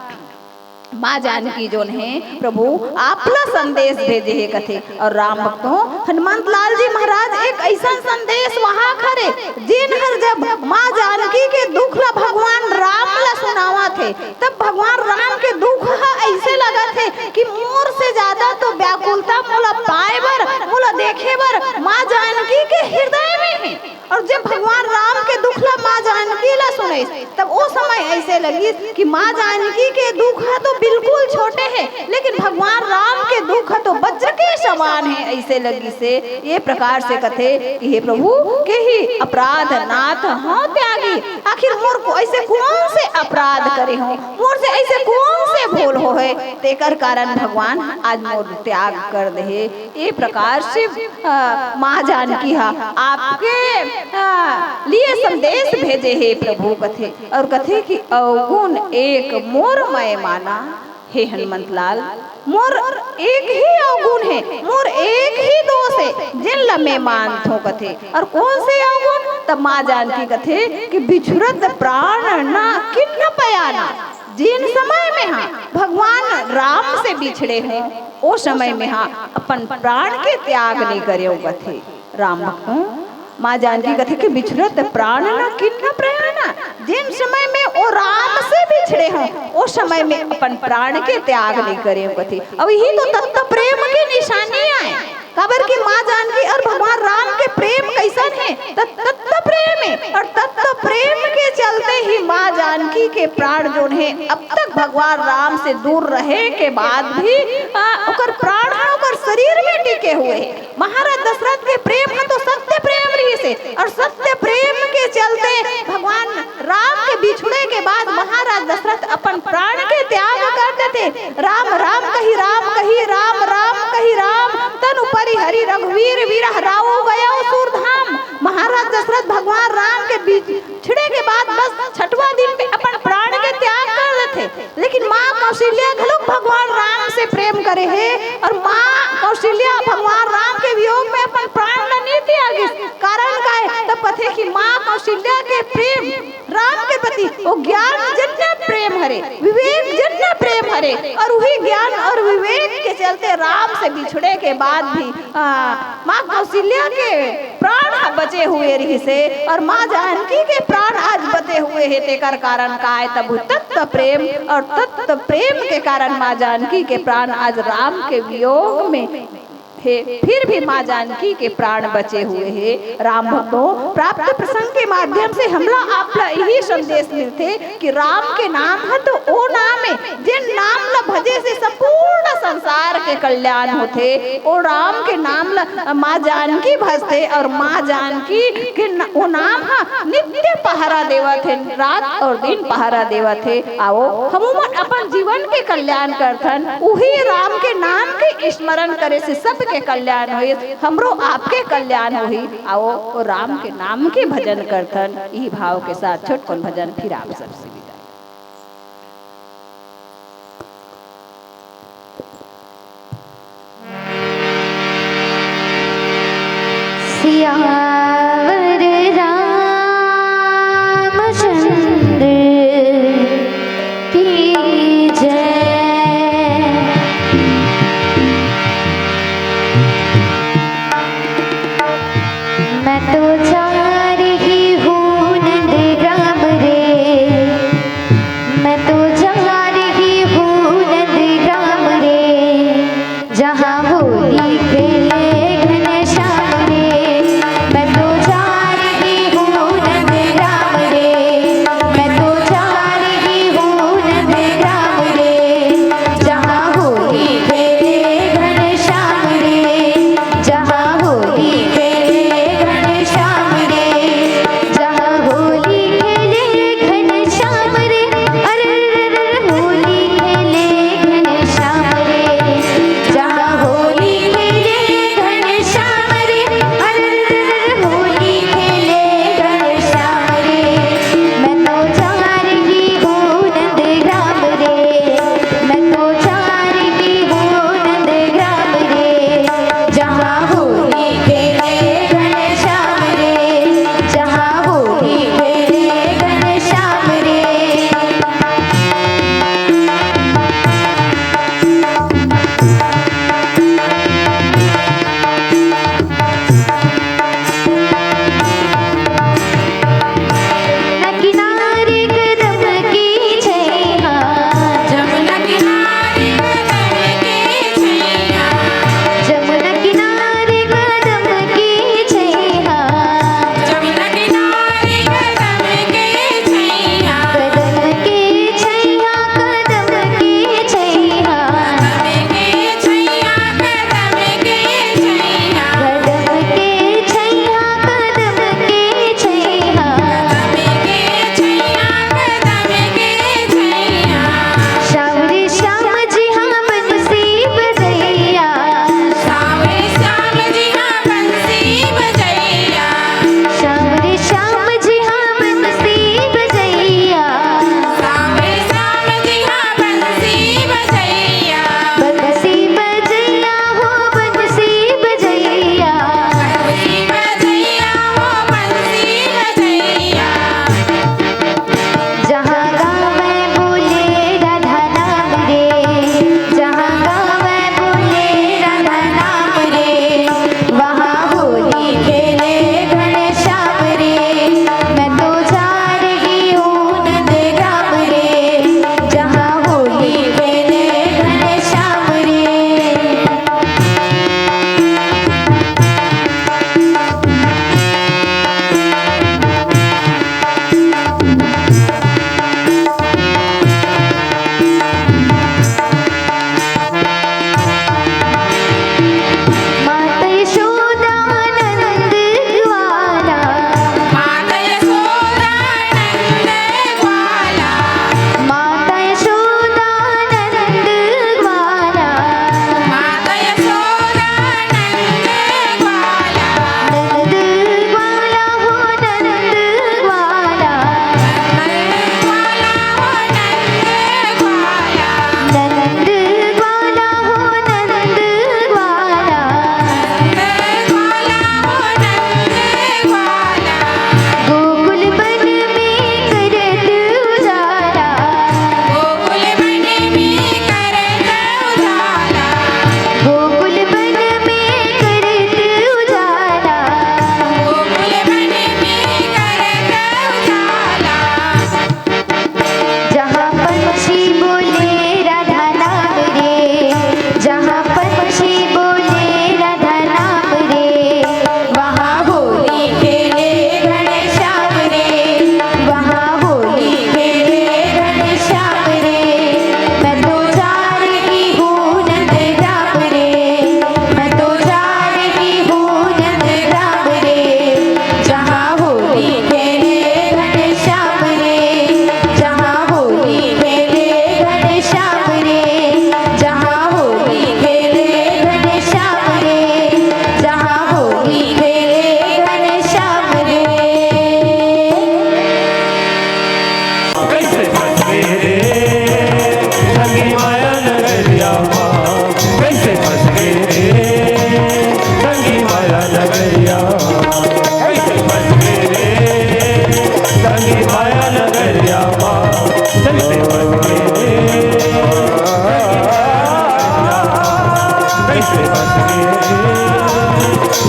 माँ जानकी जोन हे, प्रभु आप ला संदेश भेजे हे कथे। और राम भक्तों, हनुमंत लाल जी महाराज एक ऐसा संदेश वाहक हरे, जेन हर जब माँ जानकी के दुख ला भगवान राम ला सुनावत हे, तब भगवान राम के दुख ह ऐसे लगत हे कि मोर से ज्यादा तो व्याकुलता मोला पाए बर, मोला देखे बर माँ जानकी के हृदय में हे। और जब भगवान राम के दुख ला माँ जानकी ला सुनइस, तब ओ समय ऐसे लगिस कि माँ जानकी के दुख ह तो बिल्कुल छोटे हे, लेकिन भगवान राम के दुख ह तो वज्र के समान हे, ऐसे लगिस हे। ये प्रकार से कथे कि हे प्रभु, केही अपराध नाथ हंव त्यागी, आखिर मोर को ऐसे कौन से अपराध करे हों, मोर से ऐसे कौन से भूल होहे, तेकर कारण भगवान आज मोर त्याग कर दे हे। ये प्रकार से, अ, माँ जानकी हा आपके, अ, लिए संदेश भेजे हे प्रभु कथे। और कथे कि अवगुण एक मोर मैं माना, हे हनुमंत लाल, मोर एक ही अवगुण हे, मोर एक ही दोष हे, जेन ला मैं मानथों कथे। और कौन से अवगुण? तब माँ जानकी कथे कि बिछुरत प्राण ना किन्न पयाना। जिन समय में हा भगवान राम से बिछड़े हों, ओ समय में हा अपन प्राण के त्याग नहीं करेंव कथे। राम भक्तों, माँ जानकी कथे कि बिछुरत प्राण ना किन्न पयाना, जिन समय में ओ राम से बिछड़े हों, ओ समय में अपन प्राण के त्याग नहीं करेंव कथे। अब यही तो तत्व प्रेम के निशानी आय। काबर कि माँ जानकी और भगवान राम के प्रेम कैसन हे? त-, तत्व प्रेम हे। और तत्व प्रेम के चलते ही माँ जानकी के प्राण जोन हे, अब तक भगवान राम से दूर रहे के बाद भी, आ, ओकर प्राण ह ओकर शरीर में टिके हुए हे। महाराज दशरथ के प्रेम ह तो सत्य प्रेम रहिस हे, और सत्य प्रेम के चलते भगवान राम के बिछुड़े के बाद महाराज दशरथ अपन प्राण के त्याग कर देथे। राम राम कहि राम कहि, राम राम कहि राम, तनु परि हरि रघुवीर विरह राउ गयो सूर धाम। महाराज दशरथ भगवान राम के बिछड़े के बाद बस छठवां दिन में अपन प्राण के त्याग कर देथे। लेकिन माँ कौशल्या घलोक भगवान राम से प्रेम करे हे, और माँ कौशल्या भगवान राम के वियोग में अपन प्राण ला नइ त्यागिस। कारण का हे? तब कथे कि माँ कौशल्या के प्रेम राम के प्रति वो ज्ञान जन्य प्रेम हरे, विवेक जन्य प्रेम हरे, और वही ज्ञान और विवेक के चलते राम से बिछड़े के बाद भी, आ, माँ कौशल्या के प्राण ह बचे हुए रहिस हे, और माँ जानकी के प्राण आज बचे हुए हे। तेकर कारण का हे? तब तत्व प्रेम, और तत्व प्रेम के कारण माँ जानकी के प्राण आज राम के वियोग में हे, फिर भी माँ जानकी के प्राण बचे हुए हे। राम भक्तों, प्राप्त प्रसंग के माध्यम से हमला आपला यही संदेश मिलथे कि राम के नाम ह तो ओ नाम हे, जेन नाम ला भजे से संपूर्ण संसार के कल्याण होथे। ओ राम के नाम ला माँ जानकी भजथे, और माँ जानकी के न-, ओ नाम ह नित्य पहरा देवत हे, रात और दिन पहरा देवत हे। आओ, हमू मन अपन जीवन के कल्याण करथन, उही राम के नाम के स्मरण करे से सबके कल्याण होही, हमरो आपके कल्याण होही। आओ, ओ राम के नाम के भजन करथन। इही भाव के साथ छोटकुन भजन फिर आप सबसे विदा। सियावर रामचंद्र की जय। मैं तो जा रही हूँ नंद राम रे, मैं तो जा रही हूँ नंद राम रे, जहाँ होली खेले घनश्याम रे।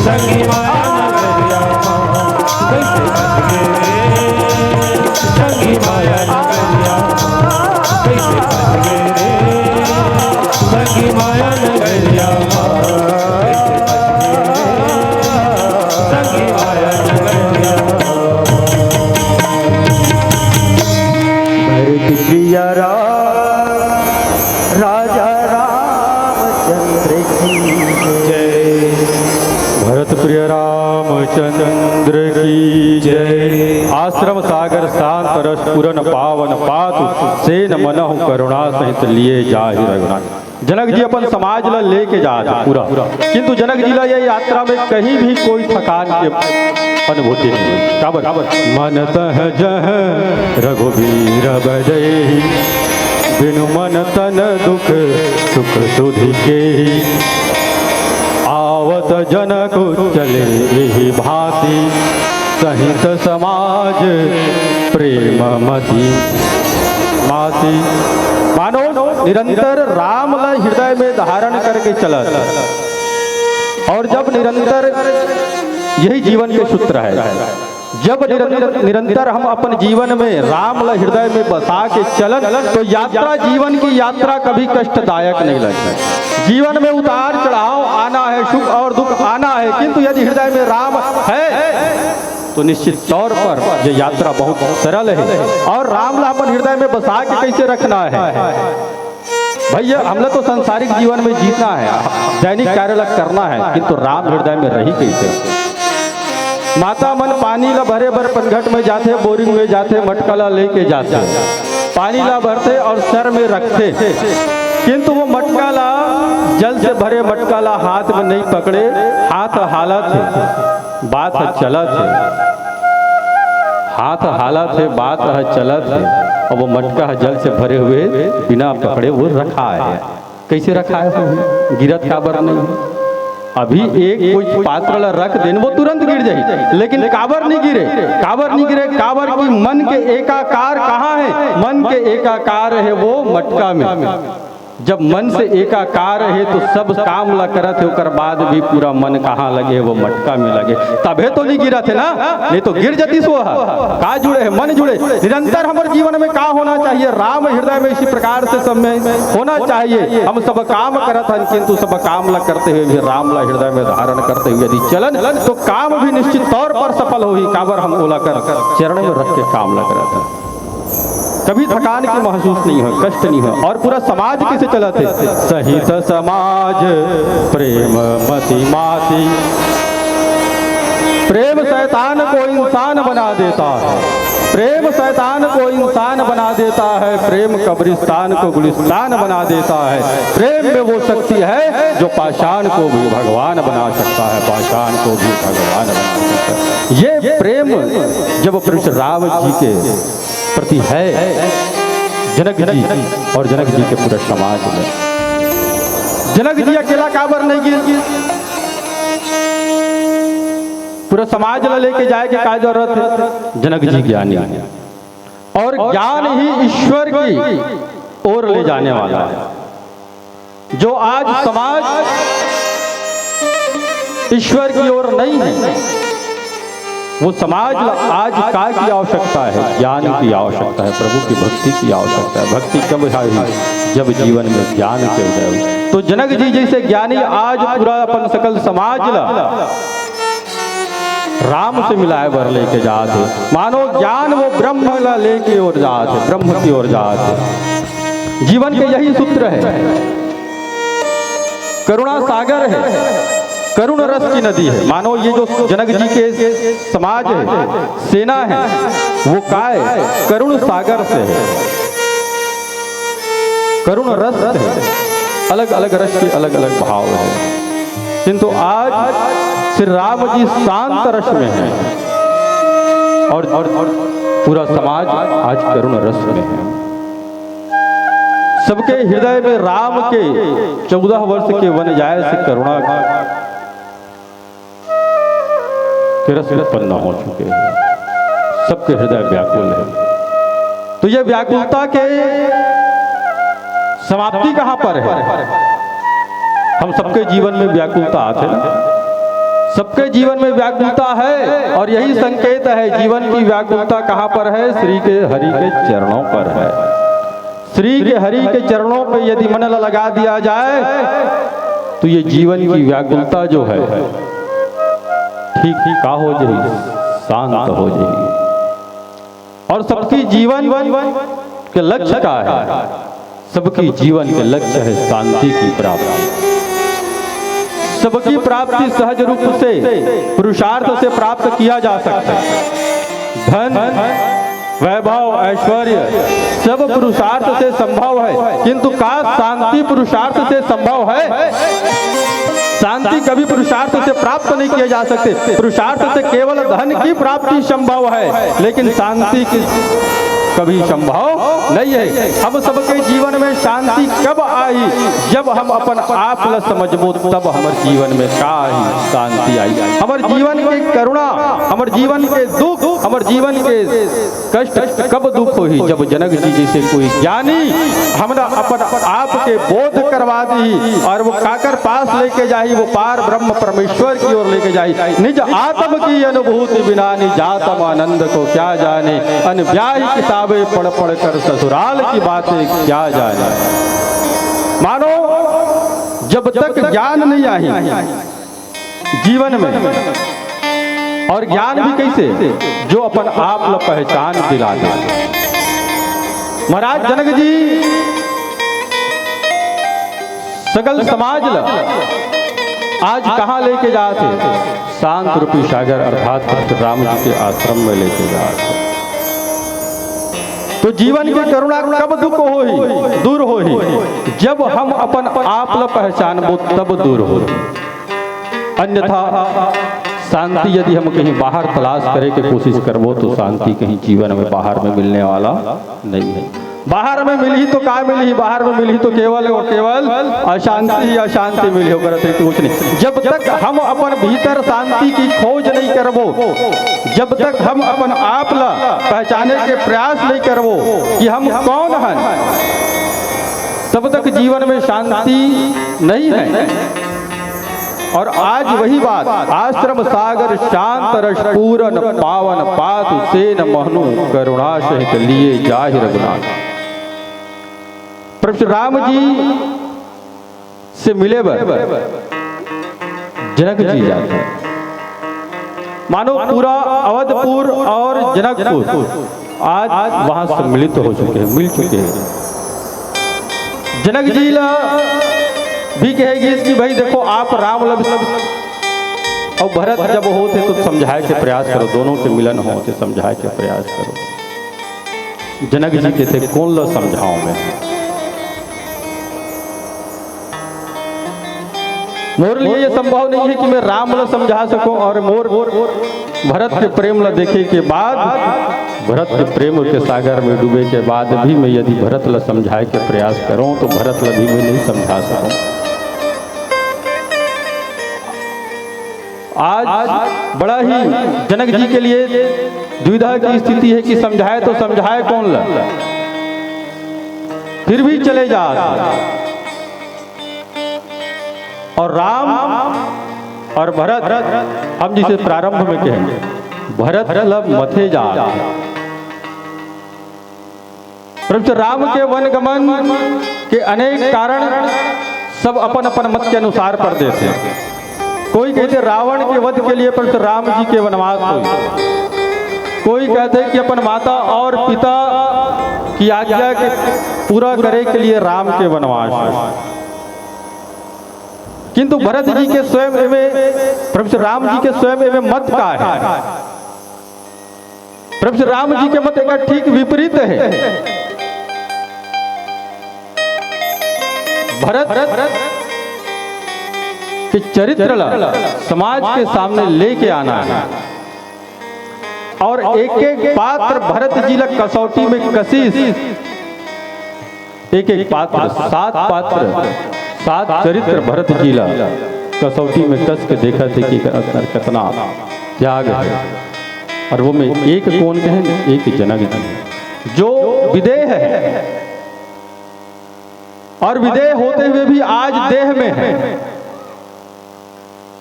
संगी माया नगरिया मा, कइसे फंस गे रे? संगी माया नगरिया मा, कइसे फंस गे रे? संगी माया नगरिया मा, कइसे फंस गे रे? संगी माया नगरिया मा। भरत प्रिय राम, राजा रामचंद्र की जय। भरत प्रिय रामचंद्र की जय। आश्रम सागर शांत रस पूरन पावन पातु, सेन मनहु करुणा सहित लिए जाहि रघुनाथ। जनक जी अपन समाज ला लेके जात हे पूरा, किंतु जनक जी ला ये यात्रा में कहीं भी कोई थकान के अनुभूति नहीं हुई। काबर? मन तह जह रघुबीर बजही, बिनु मन तन दुख सुख सुधि केही। आवत जनक चले एहि भांति, सहित समाज प्रेम मति माति। मानो निरंतर राम ला हृदय में धारण करके चलत। और जब निरंतर, यही जीवन के सूत्र है, जब निरंतर, निरंतर हम अपन जीवन में राम ला हृदय में बसा के चलन, तो यात्रा, जीवन की यात्रा कभी कष्टदायक नहीं लगती। जीवन में उतार चढ़ाव आना है, सुख और दुख आना है, किंतु यदि हृदय में राम है तो निश्चित तौर पर ये यात्रा बहुत सरल है। और राम ला अपन हृदय में बसा के कैसे रखना है? भैया, हमला तो सांसारिक जीवन में जीना है, दैनिक कार्य ला करना है, किंतु राम हृदय में रही कैसे? माता मन पानी ला भरे बर पनघट में जाथे, बोरिंग में जाथे, मटका ला लेके जाथे, पानी ला भरथे और सर में रखथे, किंतु वो मटका ला, जल से भरे मटका ला हाथ में नहीं पकड़े, हाथ हालत हे, बात ह चलत हे, हाथ हालत हे, बात ह चलत हे, और वो मटका ह जल से भरे हुए बिना पकड़े वो रखा है। कैसे रखा है? गिरत काबर नहीं? अभी एक कोई पात्र ला रख देन, वो तुरंत गिर जाही, लेकिन काबर नहीं गिरे? काबर नहीं गिरे? काबर कि मन के एकाकार कहाँ है? मन के एकाकार है वो मटका में। जब मन से एकाकार हे तो सब काम ला करत हे, ओकर बाद भी पूरा मन कहाँ लगे हे? वो मटका में लगे, तभे तो नहीं गिरत हे ना, नहीं तो गिर जतिस वो ह। का जुड़े हे? मन जुड़े। निरंतर हमर जीवन में का होना चाहिए? राम हृदय में इसी प्रकार से सब में होना चाहिए। हम सब काम करत हन, किंतु सब काम ला करते हुए भी राम ला हृदय में धारण करते हुए यदि चलन तो काम भी निश्चित तौर पर सफल होही। काबर हम ओला कर चरण में रख के काम ला करत हन। कभी थकान के महसूस नहीं हो, कष्ट नहीं हो। और पूरा समाज कैसे चलत हे? सहित समाज प्रेम मति माति। प्रेम शैतान को इंसान बना देता है, प्रेम शैतान को इंसान बना देता है, प्रेम कब्रिस्तान को गुलिस्तान बना देता है। प्रेम में वो शक्ति है जो पाषाण को भी भगवान बना सकता है, पाषाण को भी भगवान बना सकता है। ये प्रेम जब प्रभु श्री राम जी के प्रति है, जनक जी और जनक जी के पूरे समाज में। जनक जी अकेला काबर नहीं गिर, पूरा समाज ला लेके जाए के का जरूरत है? जनक जी ज्ञानी, और ज्ञान ही ईश्वर की ओर ले जाने वाला है। जो आज समाज ईश्वर की ओर नहीं है, वो समाज ला आज का की आवश्यकता है? ज्ञान की आवश्यकता है, प्रभु की भक्ति की आवश्यकता है। भक्ति कब होही? जब जीवन में ज्ञान के उदय हो। तो जनक जी जैसे ज्ञानी आज पूरा अपन सकल समाज ला राम से मिलाए बर लेके जात हे। मानो ज्ञान वो ब्रह्म ला लेके ओर जात हे, ब्रह्म की ओर जात हे। जीवन के यही सूत्र है। करुणा सागर है, करुण रस की नदी है। मानो ये जो जनक जी के समाज है, सेना है, वो काय करुण सागर से है, करुण रस से है। अलग अलग रस के अलग अलग भाव है, किंतु आज श्री राम जी शांत रस में है और, और, और पूरा समाज आज करुण रस में है। सबके हृदय में राम के चौदह वर्ष के वन जाए से करुणा के रस उत्पन्न हो चुके हैं। सबके हृदय व्याकुल है। तो ये व्याकुलता के समाप्ति कहाँ पर है? हम सबके जीवन में व्याकुलता आथे ना। सबके जीवन में व्याकुलता है और यही संकेत है। जीवन की व्याकुलता कहाँ पर है? श्री के हरि के चरणों पर है। श्री के हरि के चरणों पे यदि मन लगा दिया जाए तो ये जीवन की व्याकुलता जो है ठीक ठीक का हो जाए, शांत हो जाए। और सबकी जीवन के लक्ष्य का है? सबकी जीवन के लक्ष्य है शांति की प्राप्ति। सबकी प्राप्ति सहज रूप से पुरुषार्थ से प्राप्त किया जा सकता है। धन, वैभव, ऐश्वर्य सब पुरुषार्थ से संभव है, किंतु का शांति पुरुषार्थ से संभव है? शांति कभी पुरुषार्थ से प्राप्त नहीं किया जा सकते। पुरुषार्थ से केवल धन की प्राप्ति संभव है, लेकिन शांति की कभी संभव नहीं है। हम सबके जीवन में शांति कब आई? जब हम अपन आप ल समझबो, तब हमर जीवन में का आई? शांति आई। हमर जीवन के करुणा, हमर जीवन के दुख, हमर जीवन के कष्ट कब दुख होही? जब जनक जी जैसे कोई ज्ञानी हमला अपन आप के बोध करवा दी और वो काकर पास लेके जाही, वो पार ब्रह्म परमेश्वर की ओर लेके जाही। निज आत्म की अनुभूति बिना निजातम आनंद को क्या जाने, अन ब्याही किताबें पढ़ पढ़ कर ससुराल की बातें क्या जाने। मानो जब तक ज्ञान नहीं आई जीवन में, और ज्ञान भी कैसे? जो अपन आप ल पहचान दिला दे। महाराज जनक जी सगल समाज ल आज कहाँ लेके जात हे? शांत रूपी सागर अर्थात राम जी के आश्रम में लेके जात हे। तो जीवन की करुणा कब दुख होही, दूर होही? जब हम अपन आप ल पहचानबो तब दूर होही। अन्यथा शांति यदि हम कहीं बाहर तलाश करे के कोशिश करबो तो शांति कहीं जीवन में बाहर में मिलने वाला नहीं है। बाहर में मिलही तो का मिलही? बाहर में मिलही तो केवल और केवल अशांति ही अशांति मिलही, ओकर अतिरिक्त कुछ नहीं। जब तक हम अपन भीतर शांति की खोज नहीं करबो, जब तक हम अपन आप ला पहचाने के प्रयास नहीं करबो कि हम कौन हन, तब तक जीवन में शांति नहीं है। और आज वही बात, आश्रम सागर शांत रस पूरन पावन पातु सेन महनु करुणा सहित लिए जाहि रघुनाथ। प्रभु श्री राम जी से मिले बर जनक जी जाते हैं। मानो पूरा अवधपुर और जनकपुर आज वहां सम्मिलित हो चुके हैं, मिल चुके हैं। जनक जी ला भी कहे गिस कि भाई देखो, आप राम ला भी, और भरत जब होते तो समझाए के प्रयास करो, दोनों के मिलन होते समझाए के प्रयास करो। जनक जी कहते, कौन ला समझाऊं मैं? मोर लिए ये संभव नहीं है कि मैं राम ला समझा सकूं और मोर भरत के प्रेम ला देखे के बाद, भरत के प्रेम के सागर में डूबे के बाद भी मैं यदि भरत ला समझाए के प्रयास करूं तो भरत ला भी मैं नहीं समझा सकूं। आज बड़ा ही जनक जी के लिए दुविधा की स्थिति है कि समझाए तो समझाए कौन ला, फिर भी चले जा। और राम और भरत, हम जिसे प्रारंभ में कहेंगे, भरत लब मथे जा। प्रभु श्री राम के वन गमन के अनेक कारण सब अपन अपन मत के अनुसार पर देते हैं। कोई कहते रावण के वध के लिए प्रभु श्री राम जी के वनवास हुई, कोई कहते कि अपन माता और पिता की आज्ञा के पूरा करे के लिए राम के वनवास हुई। किंतु भरत जी के स्वयं एमे, प्रभु श्री राम जी के स्वयं एमे मत का है? प्रभु श्री राम जी के मत एकर ठीक विपरीत है। भरत के चरित्र ला समाज के सामने लेके आना है और एक एक पात्र भरत जी ला कसौटी में कसीस, एक एक पात्र, सात पात्र, सात चरित्र भरत जी ला कसौटी में कस के देखत हे कि एकर अंदर कितना त्याग है। और वो में एक कौन कहे, एक जनक जी जो विदेह है और विदेह होते हुए भी आज देह में है।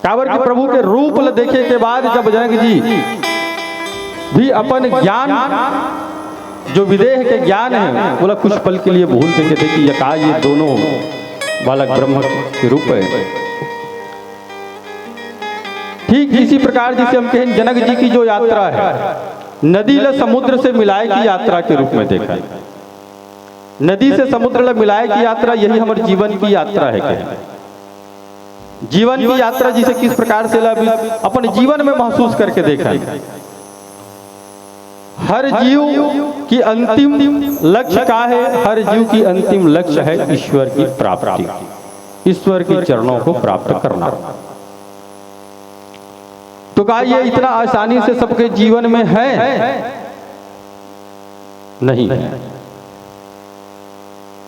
काबर के प्रभु के रूप ल देखे के बाद जब जनक जी भी अपन ज्ञान, जो विदेह के ज्ञान हे, ओला कुछ पल के लिए भूल के कथे कि ये का, ये दोनों बालक ब्रह्म के रूप हे। ठीक इसी प्रकार जैसे हम कहें जनक जी की जो यात्रा हे, नदी ल समुद्र से मिलाए की यात्रा के रूप में देखा। नदी से समुद्र ल मिलाए की यात्रा, यही हमर जीवन की यात्रा हे। कहे जीवन की यात्रा जिसे किस प्रकार से ला अपन जीवन में महसूस करके देखा। हर जीव की अंतिम लक्ष्य का हे? हर जीव की अंतिम लक्ष्य हे ईश्वर की प्राप्ति, ईश्वर के चरणों को प्राप्त करना। तो का ये इतना आसानी से सबके जीवन में हे? नहीं हे।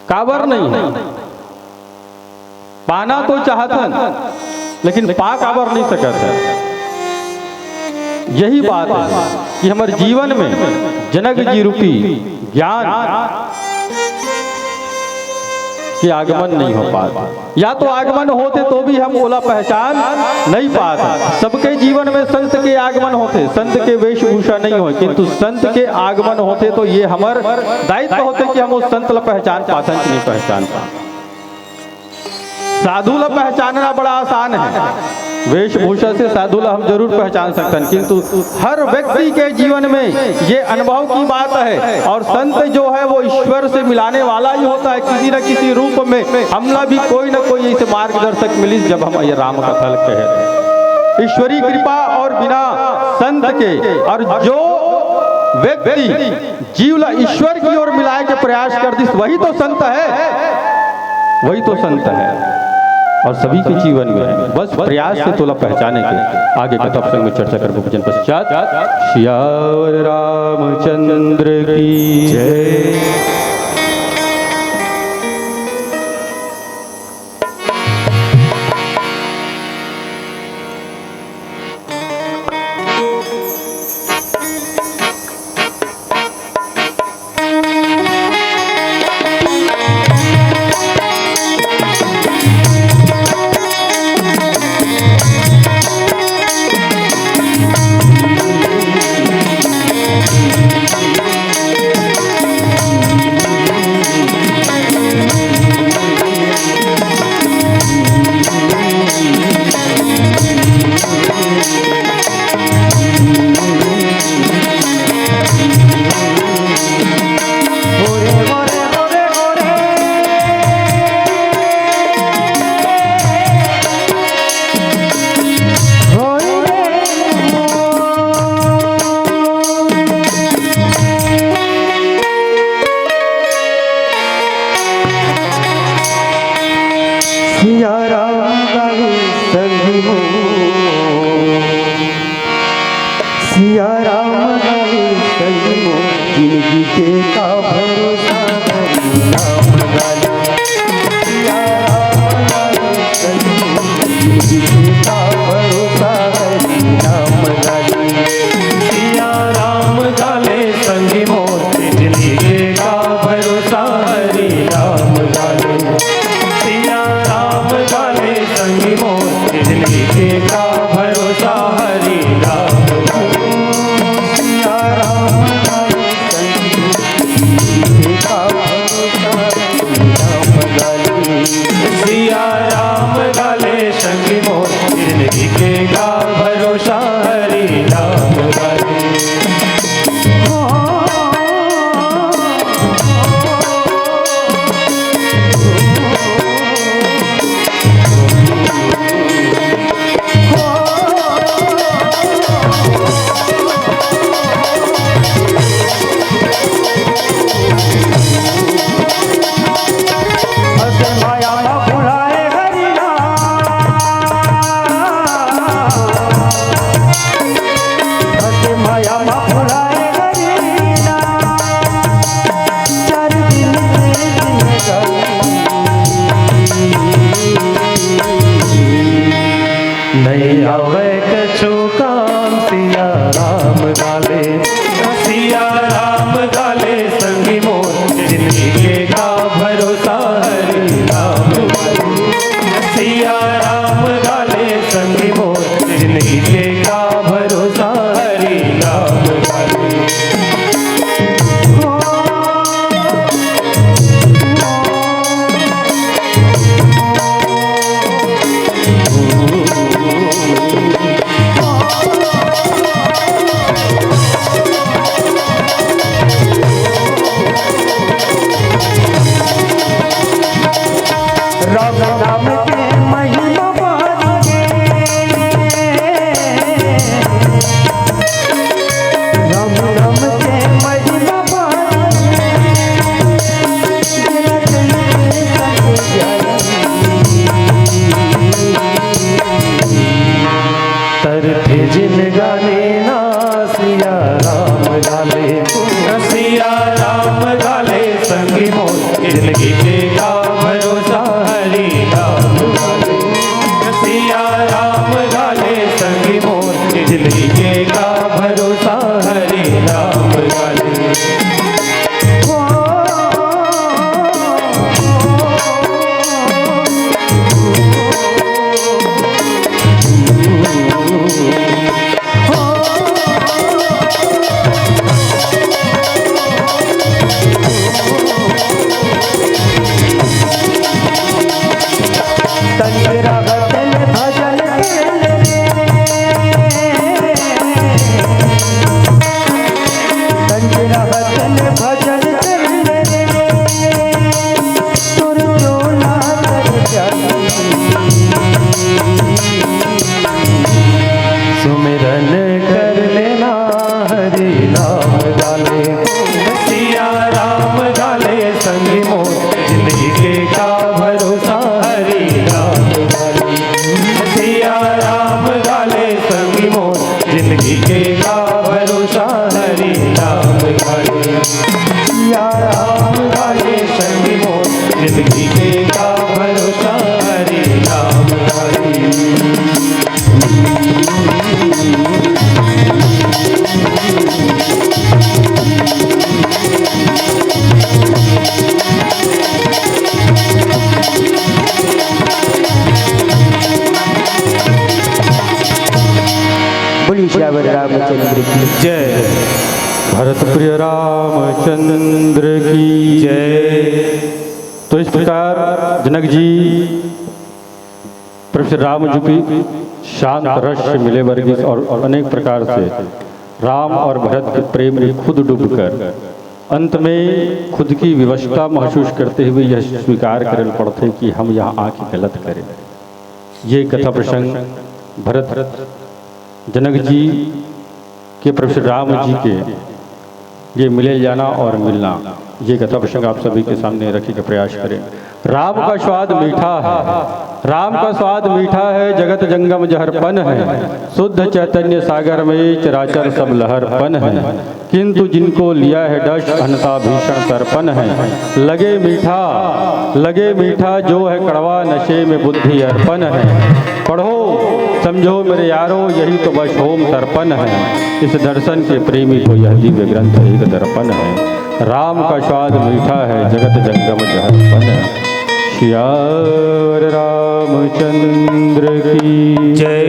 काबर नहीं हे? पाना तो चाहथन, लेकिन पा काबर नहीं सकत हे? यही बात हे कि हमर जीवन में जनक जी रूपी ज्ञान के आगमन नहीं हो पात, या तो आगमन होथे तो भी हम ओला पहचान नहीं पात। सबके जीवन में संत के आगमन होथे, संत के वेशभूषा नहीं होय, किंतु संत के आगमन होथे तो ये हमर दायित्व होथे कि हम उस संत ला पहचान पाथन कि नहीं पहचान पाथन। साधु ला पहचानना बड़ा आसान हे, वेशभूषा से साधु ला हम जरूर पहचान सकथन, किंतु हर व्यक्ति के जीवन में ये अनुभव की बात हे। और संत जो हे वो ईश्वर से मिलाने वाला ही होता हे, किसी न किसी रूप में हमला भी कोई न कोई ऐसे मार्गदर्शक मिलिस जब हम ये राम कथा ल कहे। ईश्वरी कृपा और बिना संत के, और जो व्यक्ति जीव ला ईश्वर की ओर मिलाए के प्रयास कर दिस, वही तो संत हे, वही तो संत हे। और सभी के जीवन में बस प्रयास से तोला पहचाने के। आगे कथा प्रसंग में चर्चा करबो भजन पश्चात। सियावर रामचंद्र की जय। सिया राम गावे संगी मोर, सिया राम गावे संगी मोर, जिंदगी के का भरोसा हरि नाम गावे। सिया राम गावे संगी मोर, जिंदगी के का भरोसा हरि नाम गावे। सिया राम गावे संगी मोर, जिंदगी के का भरोसा हरि नाम गावे। सिया राम गावे संगी मोर, जिंदगी के का भरोसा हरि नाम गावे। सिया राम गावे संगी मोर, जिंदगी के का भरोसा हरि नाम गावे। सिया राम गावे संगी मोर, जिंदगी के का भरोसा हरि नाम गावे। नइ आवय कछु काम सिया राम गाले, सिया राम गाले संगी मोर, जिंदगी के का भरोसा हरि नाम गाले। सिया राम गाले संगी मोर, कंजरा वतन भजन कर ले रे। कंजरा वतन भजन कर ले रे। तोर चोला कर जाई। सुमिरन कर लेना हरि नाम गाले। सिया राम गाले संगी मोर, जिंदगी के का भरोसा हरि नाम गाले। सिया राम गाले संगी मोर, जिंदगी के का भरोसा हरि नाम गाले। सिया राम गाले संगी मोर, जिंदगी के का भरोसा हरि नाम गाले। बोलिए सियावर रामचंद्र की जय। भरत प्रिय रामचंद्र की जय। तो इस प्रकार जनक जी प्रभु श्री राम जी की शांत रस से मिले वर्गीस और अनेक प्रकार से राम और भरत के प्रेम में खुद डूबकर अंत में खुद की विवशता महसूस करते हुए यह स्वीकार करल पड़ते कि हम यहाँ आके गलत करें। ये कथा प्रसंग भरत जनक जी के प्रभु श्री राम जी के ये मिले जाना और मिलना, ये कथा प्रसंग आप सभी के सामने रखने का प्रयास करें। राम का स्वाद मीठा है, राम का स्वाद मीठा है, जगत जंगम जहरपन है, शुद्ध चैतन्य सागर में चराचर सब लहरपन है, किंतु जिनको लिया है डस अनता भीषण तर्पण है। लगे मीठा, लगे मीठा जो है कड़वा, नशे में बुद्धि अर्पण है। पढ़ो समझो मेरे यारो, यही तो बस होम तर्पण है। इस दर्शन के प्रेमी को यह दिव्य ग्रंथ एक दर्पण है। राम का स्वाद मीठा है, जगत जंगम जहरपन है। सियावर रामचंद्र की जय।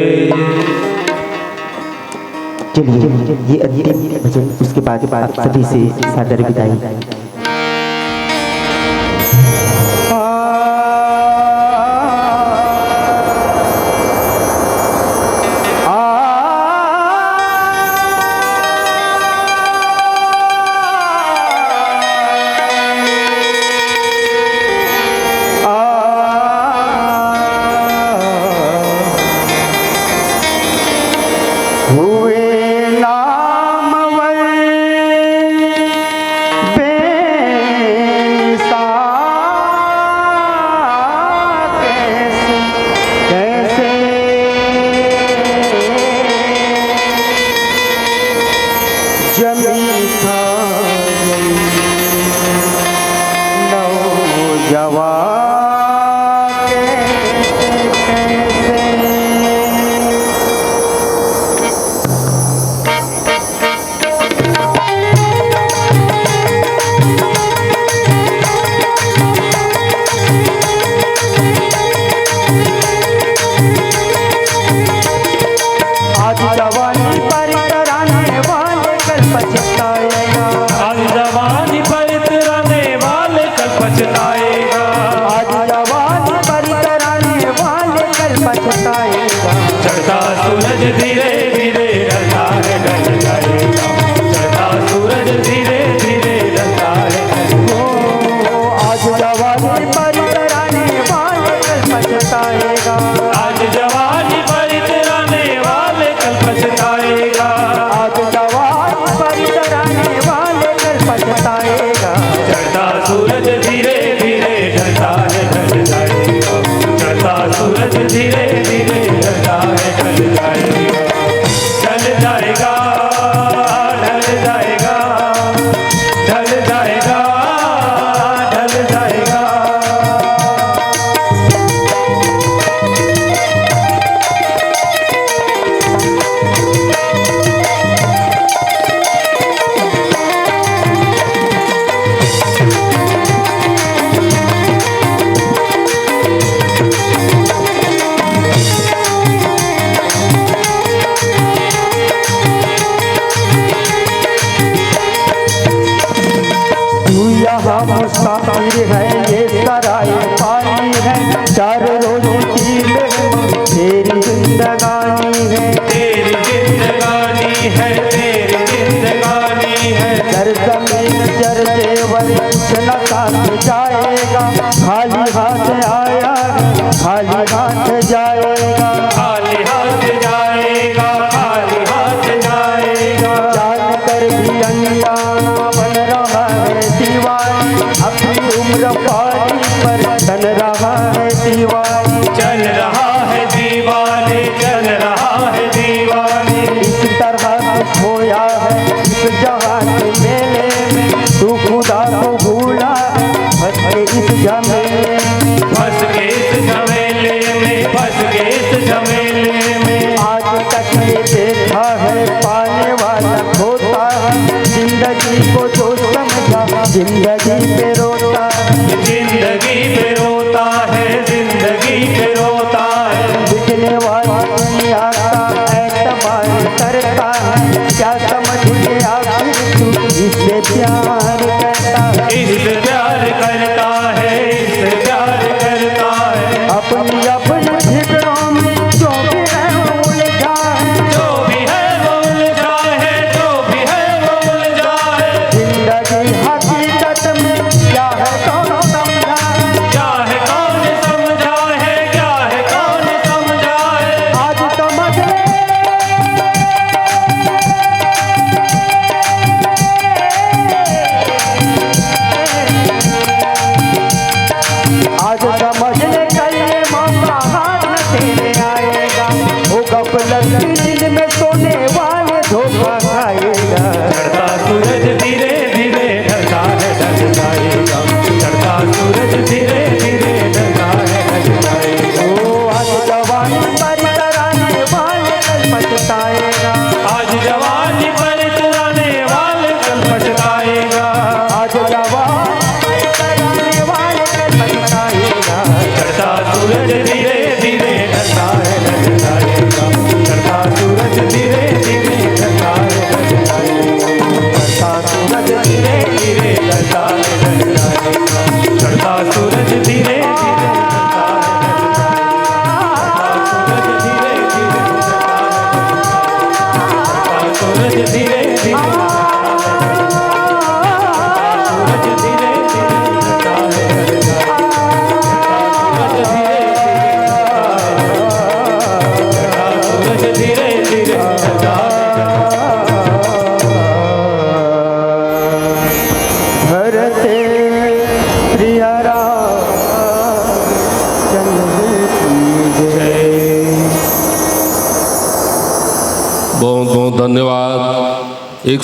चलिए, ये अंतिम भजन, उसके बाद आप सभी से सादर विदाई। हुए नामवर बेमिसाल कैसे, कैसे जमी था नौजवान कैसे, कैसे। आज जवानी पर इतराने वाले कल पछताएगा। आज जवानी पर इतराने वाले कल पछताएगा। आज जवानी पर इतराने वाले कल पछताएगा। चढ़ता सूरज धीरे धीरे ढलता है, ढल जाएगा। चढ़ता सूरज धीरे धीरे ढलता है, ढल जाएगा। आज जवानी पर इतराने वाले कल पछताएगा। आज जवानी पर इतराने वाले कल पछताएगा। आज जवानी पर इतराने वाले कल पछताएगा। चढ़ता सूरज धीरे धीरे ढलता है, ढल जाएगा। चढ़ता सूरज धीरे धीरे ढलता है, ढल जाएगा। ढल जाएगा, ढल जाएगा, ढल जाएगा, ढल जाएगा। खाली हाथ जाएगा, खाली हाथ जाएगा, खाली हाथ जाएगा। जानकर भी अनजाना बन रहा है दीवानी, अपनी उम्र पारी पर तन रहा है दीवानी। चल रहा है दीवानी, चल रहा है दीवानी। इस तरह खोया है इस जहां के मेले में, तू खुदा को भूला है, फंस के इस झमेले में। फंस के इस झमेले में, फंस के इस झमेले में। आज तक ये देखा है पाने वाला खोता है, जिंदगी को जो समझा जिंदगी पे रोता है। जिंदगी पे रोता है, जिंदगी पे रोता है। बिकने वाली दुनिया का एतबार करता है, क्या समझ ले आखिर तू इससे प्यार करता है। इससे प्यार करता है, इससे प्यार करता है। अपनी अपनी फिक्रों में जो भी है वो उलझा है। जो भी है वो उलझा है, जो भी है वो उलझा है। जिंदगी हकीकत में क्या है कौन समझा है। क्या है कौन समझा है, क्या है कौन समझा है। आज समझ ले। आज समझ ले कल ये मौका हाथ में तेरे आएगा। वो गफलत की नींद में सोने वाले धोखा खाएगा। चढ़ता सूरज धीरे धीरे ढलता है, ढल जाएगा। चढ़ता सूरज धीरे धीरे ढलता है, ढल जाएगा। ओ आज जवानी पर इतराने वाले कल पछताएगा। आज जवानी पर इतराने वाले कल पछताएगा। आज जवानी पर इतराने वाले कल पछताएगा। चढ़ता सूरज धीरे धीरे ढलता है, ढल जाएगा। चढ़ता सूरज धीरे धीरे ढलता है, ढल जाएगा। चढ़ता सूरज धीरे धीरे ढलता है, ढल जाएगा। चढ़ता सूरज धीरे धीरे ढलता है, ढल जाएगा। चढ़ता सूरज धीरे धीरे ढलता है, ढल जाएगा। चढ़ता सूरज धीरे धीरे ढलता है, ढल जाएगा। चढ़ता सूरज धीरे धीरे ढलता है, ढल जाएगा। चढ़ता सूरज धीरे धीरे ढलता है, ढल जाएगा। चढ़ता सूरज धीरे धीरे ढलता है, ढल जाएगा। भरते प्रिय रामचंद्र की जय। बहुत बहुत धन्यवाद।